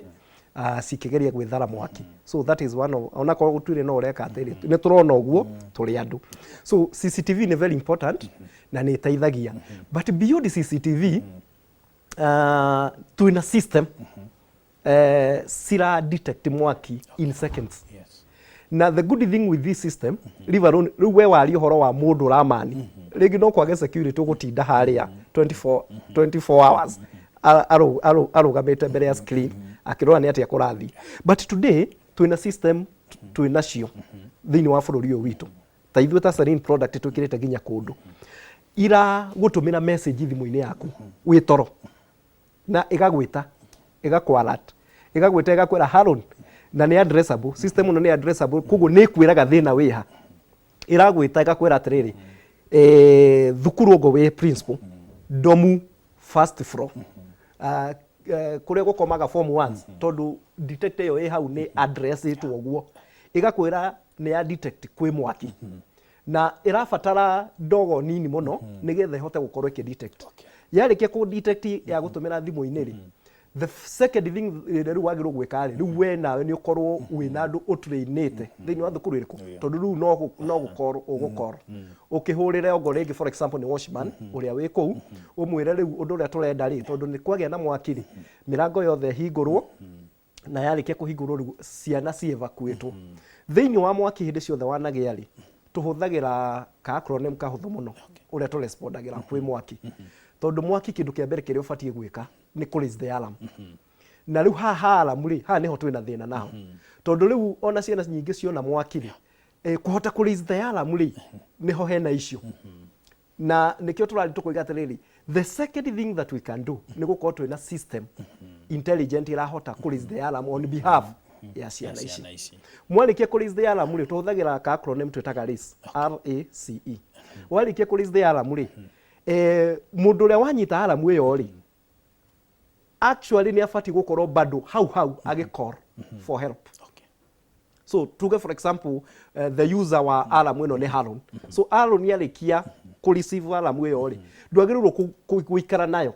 cikĩgeria gwĩthara mwaki. So that is one of, onakorwo gũtuire no ũreka atĩrĩ, nĩ tũrona ũguo tũrĩ andũ. So CCTV nĩ very important na nĩ ĩteithagia, but beyond CCTV, twĩna system cira detect mwaki in seconds. Na the good thing with this system, leave alone rĩu we waria ũhoro wa mũndũ ũramani rĩngĩ, no kwage security ũgũtinda harĩa 24 hours arũgamĩte mbere ya screen akĩrora nĩ atĩa kũrathiĩ. But today twĩna system twĩnacio thĩinĩ wa bũrũri ũyũ witũ, ta ithuĩ ta Serene product twĩkĩrĩte nginya kũndũ iragũtũmĩra message thimũ-inĩ yaku wĩ toro, na ĩgagwĩta, ĩgakũ alert, ĩgagwĩta ĩgakwĩra Haron, na nĩ addressable system ĩno nĩ addressable, koguo nĩ ĩkwĩraga thĩna wĩha. Ĩragwĩta ĩgakwĩra atĩrĩrĩ, thukuru ũguo wĩ principal, domu first floor, kũrĩa gũkomaga form ones, tondũ detector ĩyo ĩ hau nĩ address ĩtwo ũguo, ĩgakwĩra nĩ ya detect kwĩ mwaki na ĩrabatara ndogo nini mũno nĩgetha ĩhote gũkorwo ĩkĩ detect. Yarĩkia kũ detect ya gũtũmĩra thimũ-inĩ rĩ, The second thing ĩrĩa rĩu wagĩrĩirwo gwĩka rĩ, rĩu we nawe nĩ ũkorwo wĩna andũ ũtrainĩte thĩinĩ wa thukuru ĩrĩkũ, tondũ rĩu no gũkorwo ũgũkorwo ũkĩhũrĩre ongo rĩngĩ, for example nĩ watchman ũrĩa wĩ kũu, ũmwĩre rĩu ũndũ ũrĩa tũrenda rĩ, tondũ nĩ kwagĩa na mwaki rĩ, mĩrango yothe ĩhingũrwo, na yarĩkia kũhingũrwo rĩu ciana ci evacuatwo. Thĩinĩ wa mwaki hĩndĩ ciothe wanagĩa rĩ, tũhũthagĩra ka acronym kahũthũ mũno ũrĩa tũrespondagĩra kwĩ mwaki, tondũ mwaki kĩndũ kĩa mbere kĩrĩa ũbatiĩ gwĩka nĩ kũ raise the alarm. Na rĩu haha ha alarm rĩ, haha nĩho twĩna thĩna naho, tondũ rĩu ona ciana nyingĩ ciona mwaki rĩ, kũhota kũ raise the alarm rĩ, nĩho hena issue. Na nĩkĩo tũrathiĩ tũkoiga atĩrĩrĩ, the second thing that we can do nĩ gũkorwo twĩna system intelligent ĩrahota kũ raise the alarm on behalf ya ciana ici. Mwarĩkia kũ raise the alarm rĩ, tũhũthagĩra ka acronym twĩtaga RACE, RACE. Warĩkia kũ raise the alarm rĩ, mũndũ ũrĩa wanyita alarm ĩyo rĩ, actually nĩ abatiĩ gũkorwo bado hau hau agĩ call for help. So tuge for example, the user wa alarm ĩno nĩ Haron. So Haron arĩkia kũ receive alarm ĩyo rĩ, ndwagĩrĩirwo gũikara nayo,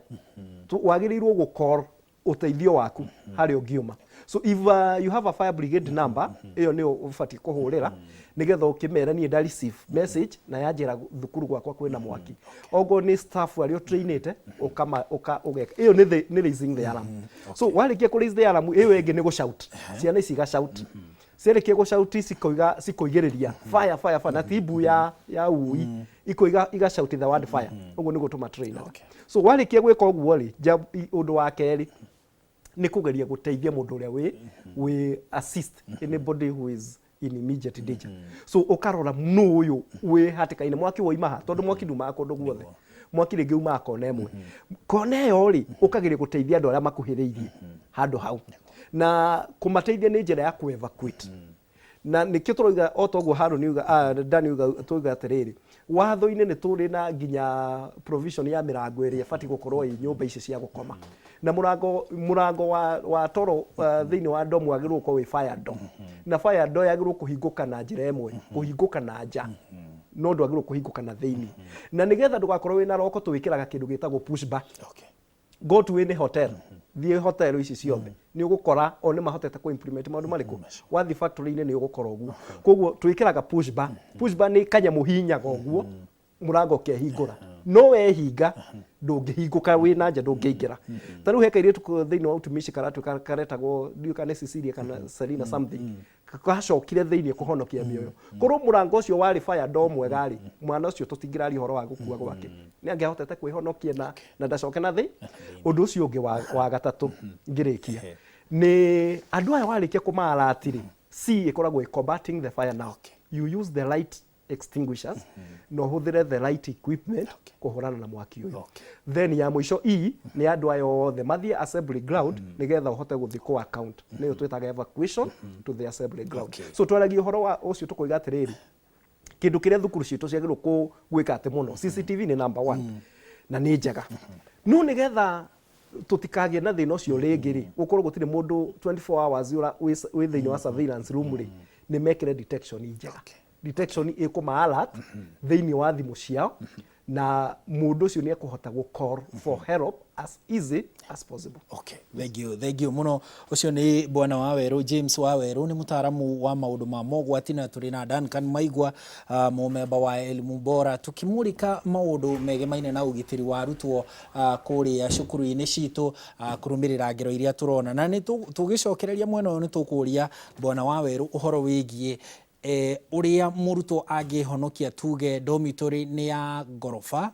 wagĩrĩirwo gũ call ũteithio waku harĩa ũngiuma. So if you have a fire brigade number, ĩyo nĩyo ũbatiĩ kũhũrĩra nĩgetha ũkĩmere niĩ nda receive message na yanjĩra thukuru gwakwa kwĩna mwaki. Okorwo nĩ staff arĩa ũtrainĩte, ũkama ũka ũgeka ĩyo nĩ raising the alarm. So warĩkia kũ raise the alarm, ĩyo ĩngĩ nĩ gũ shout. Ciana ici iga shout, ciarĩkia gũ shout cikoiga, cikoigĩrĩria fire, fire, fire, na ti mbu ya ui, ikoiga, iga shout the word fire. Ũguo nĩguo tũma train. So warĩkia gwĩka ũguo rĩ, ũndũ wa kerĩ nĩ kũgeria gũteithia mũndũ ũrĩa wĩ assist anybody who is in immediate danger. So ũkarora nũ ũyũ wĩ hatĩka-inĩ, mwaki woima ha, tondũ mwaki ndumaga kũndũ guothe, mwaki rĩngĩ umaga kona ĩmwe. Kona ĩyo rĩ, ũkageria gũteithia andũ arĩa makuhĩrĩirie handũ hau, na kũmateithia nĩ njĩra ya kũ evacuate. Na nĩkĩo tũroiga o toguo Harũni uga, Dani uga, tuiga atĩrĩrĩ, watho-inĩ nĩ tũrĩ na nginya provision ya mĩrango ĩrĩa ĩbatiĩ gũkorwo ĩ nyũmba ici cia gũkoma, na mũrango wa toro thĩinĩ wa dorm wagĩrĩirwo gũkorwo wĩ fire door, na fire door yagĩrĩirwo kũhingũka na njĩra ĩmwe, kũhingũka na nja, no ndwagĩrĩirwo kũhingũka na thĩinĩ. Na nĩgetha ndũgakorwo wĩna roko, tũwĩkĩraga kĩndũ gĩtagwo push bar. Go to any hotel, thiĩ hotel ici ciothe, nĩ ũgũkora o nĩ mahotete kũ implement maũndũ marĩkũ. Wathiĩ factory-inĩ nĩ ũgũkora ũguo. Koguo twĩkĩraga push bar. Push bar nĩ kanyamũ hinyaga ũguo mũrango ũkehingũra, no wehinga ndũngĩhingũka, wĩ na nja ndũngĩingĩra. Ta rĩu he kairĩtu thĩinĩ wa utumishi karatuĩka karetagwo, ndiũĩ kana nĩ Cecilia kana Selina something, gacokire thĩinĩ kũhonokia mĩoyo. Korwo mũrango ũcio warĩ fire door mwega rĩ, mwana ũcio tũtingĩraria ũhoro wa gũkua gwake, nĩ angĩahotete kwĩhonokia na ndacoke na thĩ. Ũndũ ũcio ũngĩ wa gatatũ ngĩrĩkia nĩ andũ aya warĩkia kũmaarati rĩ, C ĩkoragwo ĩ combating the fire. Now you use the right extinguishers na ũhũthĩre the right equipment kũhũrana na mwaki ũyũ. Then ya mũico E nĩ andũ aya othe mathiĩ assembly ground nĩgetha ũhote gũthiĩ kũ account, nĩyo twĩtaga evacuation to the assembly ground. So twaragia ũhoro wa ũcio, tũkoiga atĩrĩrĩ, kĩndũ kĩrĩa thukuru citũ ciagĩrĩirwo gwĩka atĩ mũno, CCTV nĩ number one na nĩ njega, no nĩgetha tũtikagĩe na thĩna ũcio rĩngĩ rĩ, gũkorwo gũtirĩ mũndũ 24 hours wĩ thĩinĩ wa surveillance room rĩ, nĩ mekĩre detection njega. Detection ĩkũma alert thĩinĩ wa thimũ ciao, na mũndũ ũcio nĩ ekũhota gũ call for help as easy as possible. Okay, thank you, thank you muno. Ũcio nĩ bwana wa Werũ, James wa Werũ, nĩ mũtaaramu wa maũndũ ma mogwati, na tũrĩ na Duncan Maigua, mũmemba wa Elimu Bora, tũkĩmũrĩka maũndũ megemaine na ũgitĩri wa arutwo kũrĩa cukuru-inĩ citũ, kũrũmĩrĩra ngero iria tũrona. Na nĩ tũgĩcokereria mwena ũyũ, nĩ tũkũria bwana wa Werũ ũhoro wĩgiĩ ũrĩa mũrutwo angĩhonokia. Tuge dormitory nĩ ya ngoroba,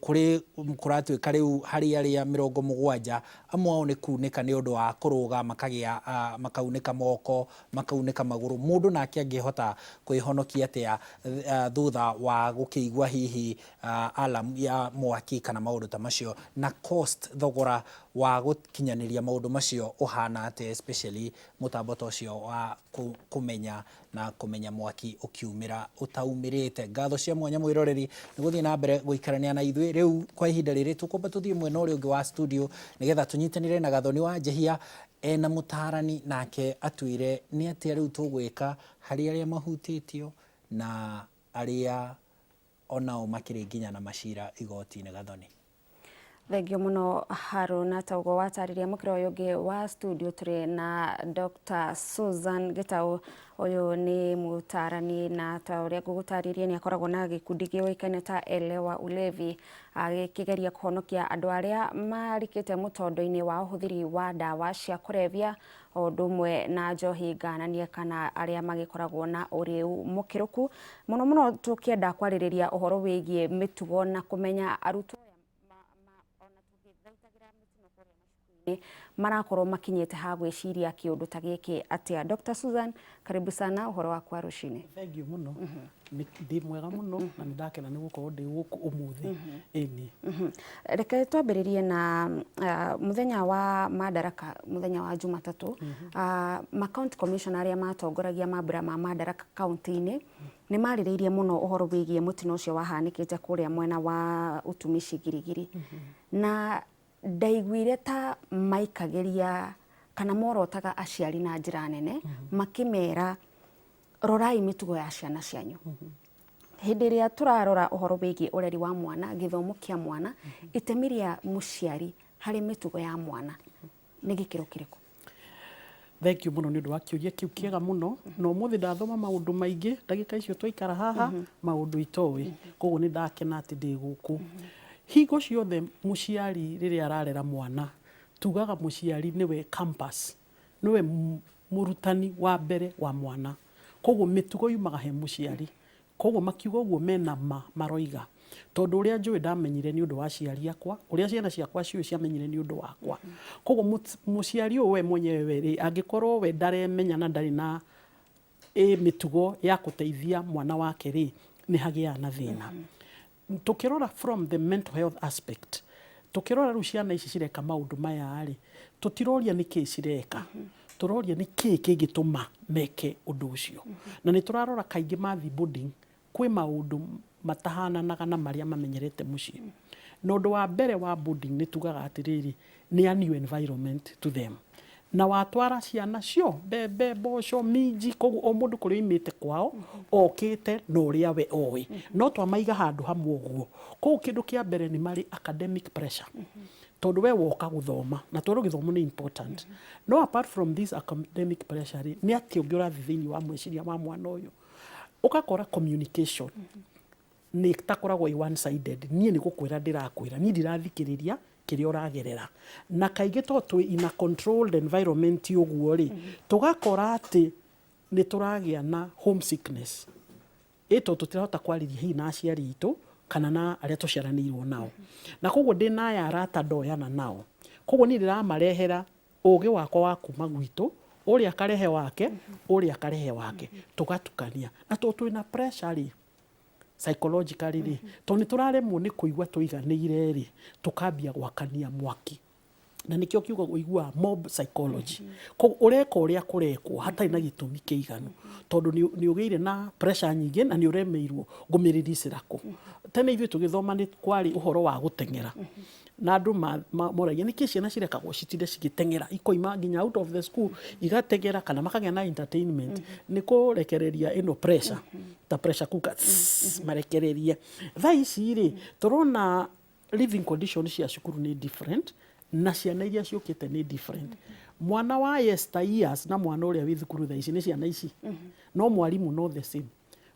kũrĩ kũratuĩka rĩu harĩ arĩa 70, amwe ao nĩ kunĩka nĩ ũndũ wa kũrũga, makagĩa makaunĩka moko, makaunĩka magũrũ. Mũndũ nake angĩhota kwĩhonokia atĩa thutha wa gũkĩigua hihi alarm ya mwaki kana maũndũ ta macio, na cost, thogora wa gũkinyanĩria maũndũ macio ũhana atĩa, especially mũtambo ta ũcio wa kũmenya na kũmenya mwaki ũkiumĩra ũtaumĩrĩte? Ngatho cia mwanya mwĩroreri nĩ gũthiĩ na mbere gũikarania na ithuĩ. Rĩu kwa ihinda rĩrĩ tũkwamba tũthiĩ mwena ũrĩa ũngĩ wa studio nĩgetha tũnyitanĩre na Gathoni wa Njehia ena mũtarani, nake atwĩre nĩ atĩa rĩu tũgwĩka harĩ arĩa mahutĩtio na arĩa onao makĩrĩ nginya na macira igoti-inĩ. Gathoni. Thengio muno Haruna, ta ũguo watarĩria. Mũkĩra ũyũ ũngĩ wa studio tũrĩ na Dr. Susan Gitau. Ũyũ nĩ mũtarani, na ta ũrĩa ngũgũtarĩria nĩ akoragwo na gĩkundi gĩũĩkaine ta Elewa Ulevi, agĩkĩgeria kũhonokia andũ arĩa marikĩte mũtondo-inĩ wa ũhũthĩri wa ndawa cia kũrebia o ũndũ ũmwe na njohi ngananie, kana arĩa magĩkoragwo na ũrĩu mũkĩrũku mũno mũno. Tũkĩenda kwarĩrĩria ũhoro wĩgiĩ mĩtugo na kũmenya arutwo marakorwo makinyĩte ha gwĩciria kĩũndũ ta gĩkĩ atĩa. Dr. Susan, karibu sana. Ũhoro waku wa rũcinĩ? Thank you mũno. Ndĩ mwega mũno na nĩ ndakena nĩ gũkorwo ndĩ gũkũ ũmũthĩ, ĩni. Reke twambĩrĩrie na mũthenya wa Madaraka, mũthenya wa Jumatatũ. Ma county commissioner arĩa matongoragia mambura ma Madaraka kaunti-inĩ nĩ marĩrĩirie mũno ũhoro wĩgiĩ mũtino ũcio wahanĩkĩte kũrĩa mwena wa Utumishi Girigiri, na ndaiguire ta maikagĩria kana morotaga aciari na njĩra nene, makĩmera rorai mĩtugo ya ciana cianyu. Hĩndĩ ĩrĩa tũrarora ũhoro wĩgiĩ ũreri wa mwana, gĩthomo kĩa mwana, itemi rĩa mũciari harĩ mĩtugo ya mwana nĩ gĩkĩro kĩrĩkũ? Thank you mũno nĩ ũndũ wa kĩũria kĩu kĩega mũno. Na ũmũthĩ ndathoma maũndũ maingĩ ndagĩka icio twaikara haha, maũndũ itoĩ. Koguo nĩ ndakena atĩ ndĩ gũkũ. Hingo ciothe mũciari rĩrĩa ararera mwana, tugaga mũciari nĩwe campus, nĩwe mũrutani wa mbere wa mwana. Koguo mĩtugo yumaga he mũciari. Koguo makiuga ũguo mena ma maroiga, tondũ ũrĩa njũĩ ndamenyire nĩ ũndũ wa aciari akwa, ũrĩa ciana ciakwa ciũĩ ciamenyire nĩ ũndũ wakwa. Koguo mũciari ũyũ we mwenyewe rĩ, angĩkorwo we ndaremenya na ndarĩ na mĩtugo ya kũteithia mwana wake rĩ, nĩ hagĩaga na thĩna. Tukirora from the mental health aspect, tukirora rĩu ciana ici cireka maũndũ maya rĩ, tũtiroria nĩ kĩĩ cireka, tũroria nĩ kĩĩ kĩngĩtũma meke ũndũ ũcio. Na nĩ tũrarora kaingĩ mathi boarding kwĩ maũndũ matahananaga na marĩa mamenyerete mũciĩ. Na ũndũ wa mbere wa boarding nĩ tugaga atĩrĩrĩ, nĩ a new environment to them, na watwara ciana cio mbembe, mboco, minji. Koguo o mũndũ kũrĩa oimĩte kwao okĩte na ũrĩa we oĩ, no twamaiga handũ hamwe ũguo. Koguo kĩndũ kĩa mbere nĩ marĩ academic pressure, tondũ we woka gũthoma na tondũ gĩthomo nĩ important. No apart from this academic pressure rĩ, nĩ atĩa ũngĩ ũrathiĩ thĩinĩ wa meciria ma mwana ũyũ? Ũgakora communication nĩ takoragwo ĩ one sided. Niĩ nĩ gũkwĩra ndĩrakwĩra, niĩ ndirathikĩrĩria kĩrĩa ũragerera. Na kaingĩ to twĩ in a controlled environment ũguo rĩ, tũgakora atĩ nĩ tũragĩa na homesickness, ĩ tondũ tũtirahota kwarĩria hihi na aciari itũ kana na arĩa tũciaranĩirwo nao. Na koguo ndĩna aya arata ndoyana nao, koguo niĩ ndĩramarehera ũgĩ wakwa wa kuma gwitũ, ũrĩa akarehe wake, ũrĩa akarehe wake, tũgatukania. Na tondũ twĩna pressure rĩ, psychologically rĩ, tondũ nĩ tũraremwo nĩ kũigua tũiganĩire rĩ, tũkambia gwakania mwaki. Na nĩkĩo kiugo ũiguaga mob psychology. Koguo ũreka ũrĩa kũrekwo hatarĩ na gĩtũmi kĩiganu, tondũ nĩ ũgĩire na pressure nyingĩ na nĩ ũremeirwo ngũmĩrĩricĩra kũ. Tene ithuĩ tũgĩthoma nĩ kwarĩ ũhoro wa gũteng'era, na andũ moragia nĩkĩ ciana cirekagwo citinde cigĩteng'era, ikoima nginya out of the school igateng'era kana makagĩa na entertainment, nĩ kũrekereria ĩno pressure, ta pressure cooker marekererie. Thaa ici rĩ, tũrona living conditions cia cukuru nĩ different na ciana iria ciũkĩte nĩ different. Mwana wa yester years na mwana ũrĩa wĩ thukuru thaa ici nĩ ciana ici, no mwarimũ no the same.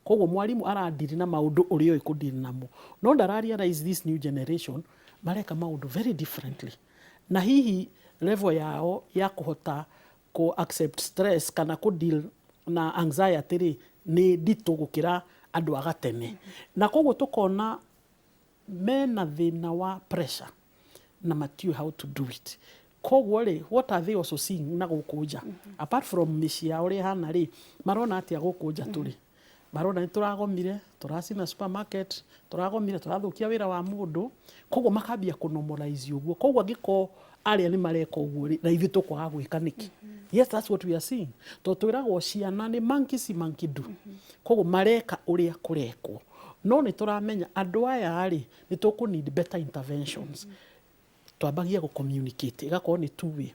Koguo mwarimũ aradiri na maũndũ ũrĩa oĩ kũdiri namo, no ndara realize this new generation mareka maũndũ very differently, na hihi level yao ya kũhota kũ accept stress kana kũ deal na anxiety rĩ, nĩ nditũ gũkĩra andũ a gatene. Na koguo tũkona mena thĩna wa pressure na matiũĩ how to do it. Koguo rĩ, what are they also seeing na gũkũ nja apart from mĩciĩ yao ũrĩa ĩhana rĩ? Marona atĩa gũkũ nja? Tũrĩ marona nĩ tũragomire, tũracina supermarket, tũragomire, tũrathũkia wĩra wa mũndũ. Koguo makambia kũ normalize ũguo. Koguo angĩkorwo arĩa nĩ mareka ũguo rĩ, na ithuĩ tũkwaga gwĩka nĩkĩ? Yes, that's what we are seeing, tondũ twĩragwo ciana nĩ monkey see, monkey do. Koguo mareka ũrĩa kũrekwo. No nĩ tũramenya andũ aya rĩ, nĩ tũkũ need better interventions. Twambagia gũ communicate, ĩgakorwo nĩ two way.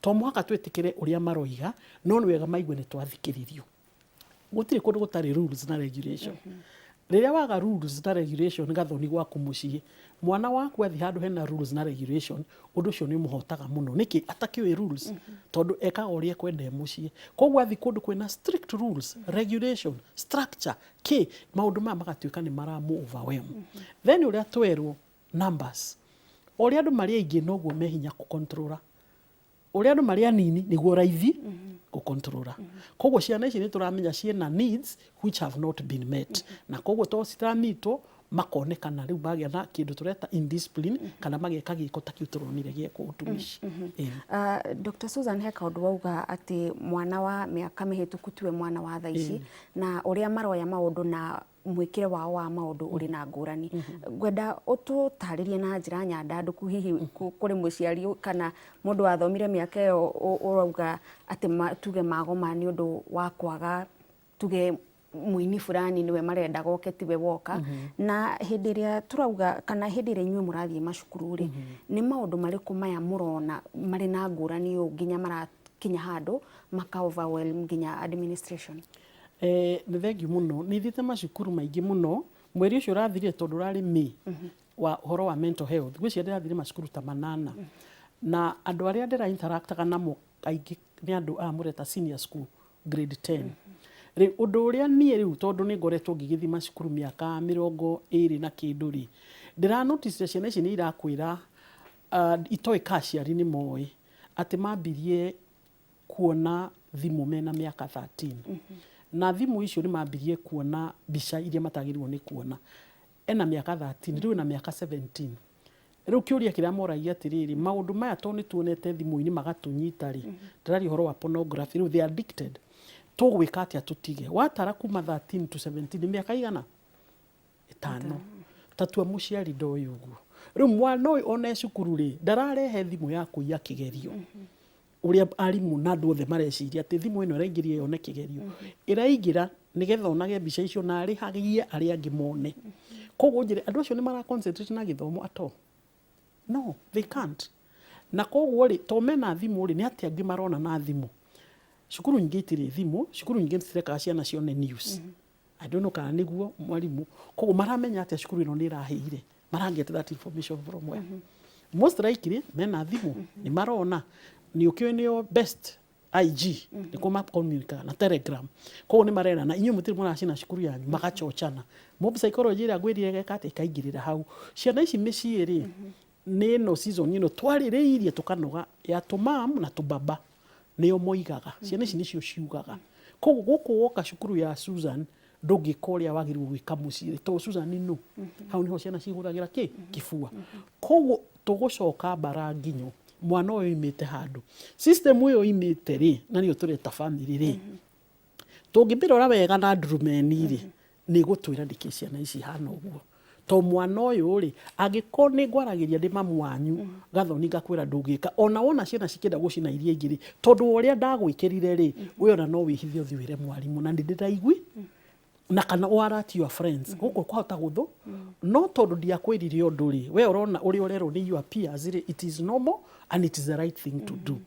To mũhaka twĩtĩkĩre ũrĩa maroiga, no nĩ wega maigue nĩ twathikĩrĩrio. Gũtirĩ kũndũ gũtarĩ rules na regulation. Rĩrĩa waga rules na regulation gathoni gwaku mũciĩ, mwana waku athiĩ handũ hena rules na regulation, ũndũ ũcio nĩ ũmũhotaga mũno. Nĩkĩ? Atakĩũĩ rules, tondũ ekaga ũrĩa ekwenda e mũciĩ. Koguo athiĩ kũndũ kwĩna strict rules, regulation, structure, kĩ, maũndũ maya magatuĩka nĩ maramũ overwhelm. Then ũrĩa twerwo, numbers. O ũrĩa andũ marĩ aingĩ noguo me hinya kũ control. Ũrĩa andũ marĩ anini nĩguo raithi gũkontrora. Koguo ciana ici nĩ tũramenya ciĩna needs which have not been met, na koguo to citaramitwo makonekana rĩu magĩa na kĩndũ tũreta indiscipline kana mageka gĩko ta kĩu tũronire gĩekwo ũtumishi. Dr. Susan, he kaũndũ wauga atĩ mwana wa mĩaka mĩhĩtũku tiwe mwana wa thaa ici, na ũrĩa maroya maũndũ na mwĩkĩre wao wa maũndũ ũrĩ na ngũrani. Ngwenda ũtũtarĩrie na njĩra nyandandũku, hihi kũrĩ mũciari kana mũndũ wathomire mĩaka ĩyo ũrauga atĩ tuge magoma nĩ ũndũ wa kwaga, tuge mũini fulani nĩwe marendaga oke tiwe woka. Na hĩndĩ ĩrĩa tũrauga kana hĩndĩ ĩrĩa inyuĩ mũrathiĩ macukuru rĩ, nĩ maũndũ marĩkũ maya mũrona marĩ na ngũrani ũũ nginya marakinya handũ maka overwhelm nginya administration? Nĩ thengiũ mũno. Nĩ thiĩte macukuru maingĩ mũno mweri ũcio ũrathirire, tondũ ũrarĩ May wa ũhoro wa mental health. Ngwĩciria ndĩrathire macukuru ta 8, na andũ arĩa ndĩra interactaga namo aingĩ nĩ andũ aya mũreta senior school, grade 10. Rĩu ũndũ ũrĩa niĩ rĩu, tondũ nĩ ngoretwo ngĩgĩthiĩ macukuru mĩaka 20 na kĩndũ rĩ, ndĩra notice ciana ici nĩ irakwĩra, itoĩ ka aciari nĩ moĩ atĩ mambirie kuona thimũ mena mĩaka 13, na thimũ icio nĩ mambirie kuona mbica iria matagĩrĩirwo nĩ kuona ena mĩaka 13. Rĩu ena mĩaka 17. Rĩu kĩũria kĩrĩa moragia atĩrĩrĩ, maũndũ maya tondũ nĩ tuonete thimũ-inĩ magatũnyita rĩ, ndĩraria ũhoro wa pornography, rĩu they are addicted, tũgwĩka atĩa tũtige? Watara kuma 13 to 17 nĩ mĩaka igana 5. Tatua mũciari ndoĩ ũguo. Rĩu mwana ũyũ ona e cukuru rĩ, ndararehe thimũ ya kũiya kĩgerio ũrĩa arimũ na andũ othe mareciria atĩ thimũ ĩno ĩraingĩria yone kĩgerio. Ĩraingĩra nĩgetha onage mbica icio na arĩhagie arĩa angĩ mone. Koguo njĩre, andũ acio nĩ mara concentrate na gĩthomo at all? No, they can't. Na koguo rĩ, to mena thimũ rĩ, nĩ atĩa angĩ marona na thimũ? Cukuru nyingĩ itirĩ thimũ, cukuru nyingĩ citirekaga ciana cione news. I don't know kana nĩguo mwarimũ. Koguo maramenya atĩa cukuru ĩno nĩ ĩrahĩire? Mara get that information from where? Most likely mena thimũ, nĩ marona, nĩ ũkĩũĩ nĩyo best IG, nĩkuo makomunikaga na Telegram. Koguo nĩ marerana, inyuĩ mũtirĩ mũracina cukuru yanyu, magachochana. Mob psychology ĩrĩa ngwĩrire ĩgeka atĩa? Ĩkaingĩrĩra hau. Ciana ici mĩciĩ rĩ, nĩ ĩno season ĩno twarĩrĩirie tũkanoga ya tũmam na tũbaba, nĩo moigaga. Ciana ici nĩcio ciugaga. Koguo gũkũ woka cukuru ya Susan, ndũngĩka ũrĩa wagĩrĩirwo gwĩka mũciĩ, tondũ Susan nũ hau nĩho ciana cihũragĩra kĩ kĩbua. Koguo tũgũcoka mbara nginyo mwana ũyũ oimĩte handũ, system ĩyo oimĩte rĩ, na nĩyo tũreta family rĩ, tũngĩmĩrora wega na ndurumeni rĩ, nĩ ĩgũtwĩra nĩkĩ ciana ici ihana ũguo. To mwana ũyũ rĩ, angĩkorwo nĩ ngwaragĩria ndĩ mamu wanyu gathoni, ngakwĩra ndũngĩka, ona wona ciana cikĩenda gũcina iria ingĩ rĩ, tondũ wa ũrĩa ndagwĩkĩrire rĩ, we ona no wĩhithe ũthiĩ wĩre mwarimũ na nĩ ndĩraigui na kana o alert your friends, gũkũ kwahota gũthũ. No tondũ ndiakwĩrire ũndũ rĩ, we ũrona ũrĩa ũrerwo nĩ your peers rĩ, it is normal and it is the right thing to do.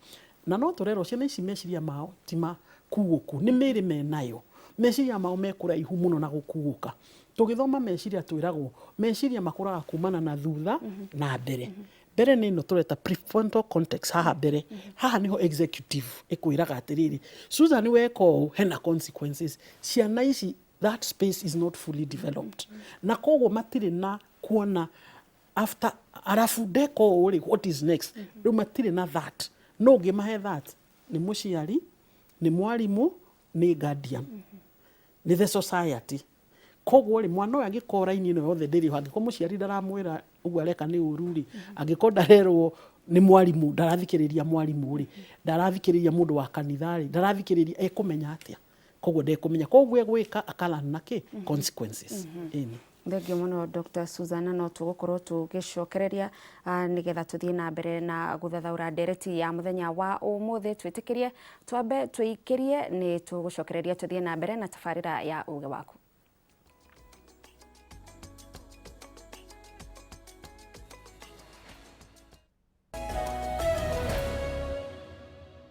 Na no tũrerwo ciana ici meciria mao ti makuũku, nĩ mĩĩrĩ menayo, meciria mao me kũraihu mũno na gũkuũka. Tũgĩthoma meciria twĩragwo meciria makũraga kumana na thutha na mbere. Mbere nĩ ĩno tũreta prefrontal cortex. Haha mbere haha nĩho executive ĩkwĩraga atĩrĩrĩ, Susan, weka ũũ hena consequences. Ciana ici, that space is not fully developed, na koguo matirĩ na kuona after, arabu ndeka ũũ rĩ, what is next? Rĩu matirĩ na that. No ũngĩmahe that nĩ mũciari, nĩ mwarimũ, nĩ guardian, nĩ the society. Koguo rĩ, mwana ũyũ angĩkorwo raini ĩno yothe ndĩrĩ ho, angĩkorwo mũciari ndaramwĩra ũguo areka nĩ ũru rĩ, angĩkorwo ndarerwo nĩ mwarimũ, ndarathikĩrĩria mwarimũ rĩ, ndarathikĩrĩria mũndũ wa kanitha rĩ, ndarathikĩrĩria, ekũmenya atĩa? Koguo ndekũmenya. Koguo egwĩka akalearn na kĩ consequences. Ĩni. Thengiũ mũno, Dr. Susan. No tũgũkorwo tũgĩcokereria nĩgetha tũthiĩ na mbere na gũthathaũra ndereti ya mũthenya wa ũmũthĩ. Twĩtĩkĩrie twambe tũikĩrie, nĩ tũgũcokereria tũthiĩ na mbere na tabarĩra ya uge waku.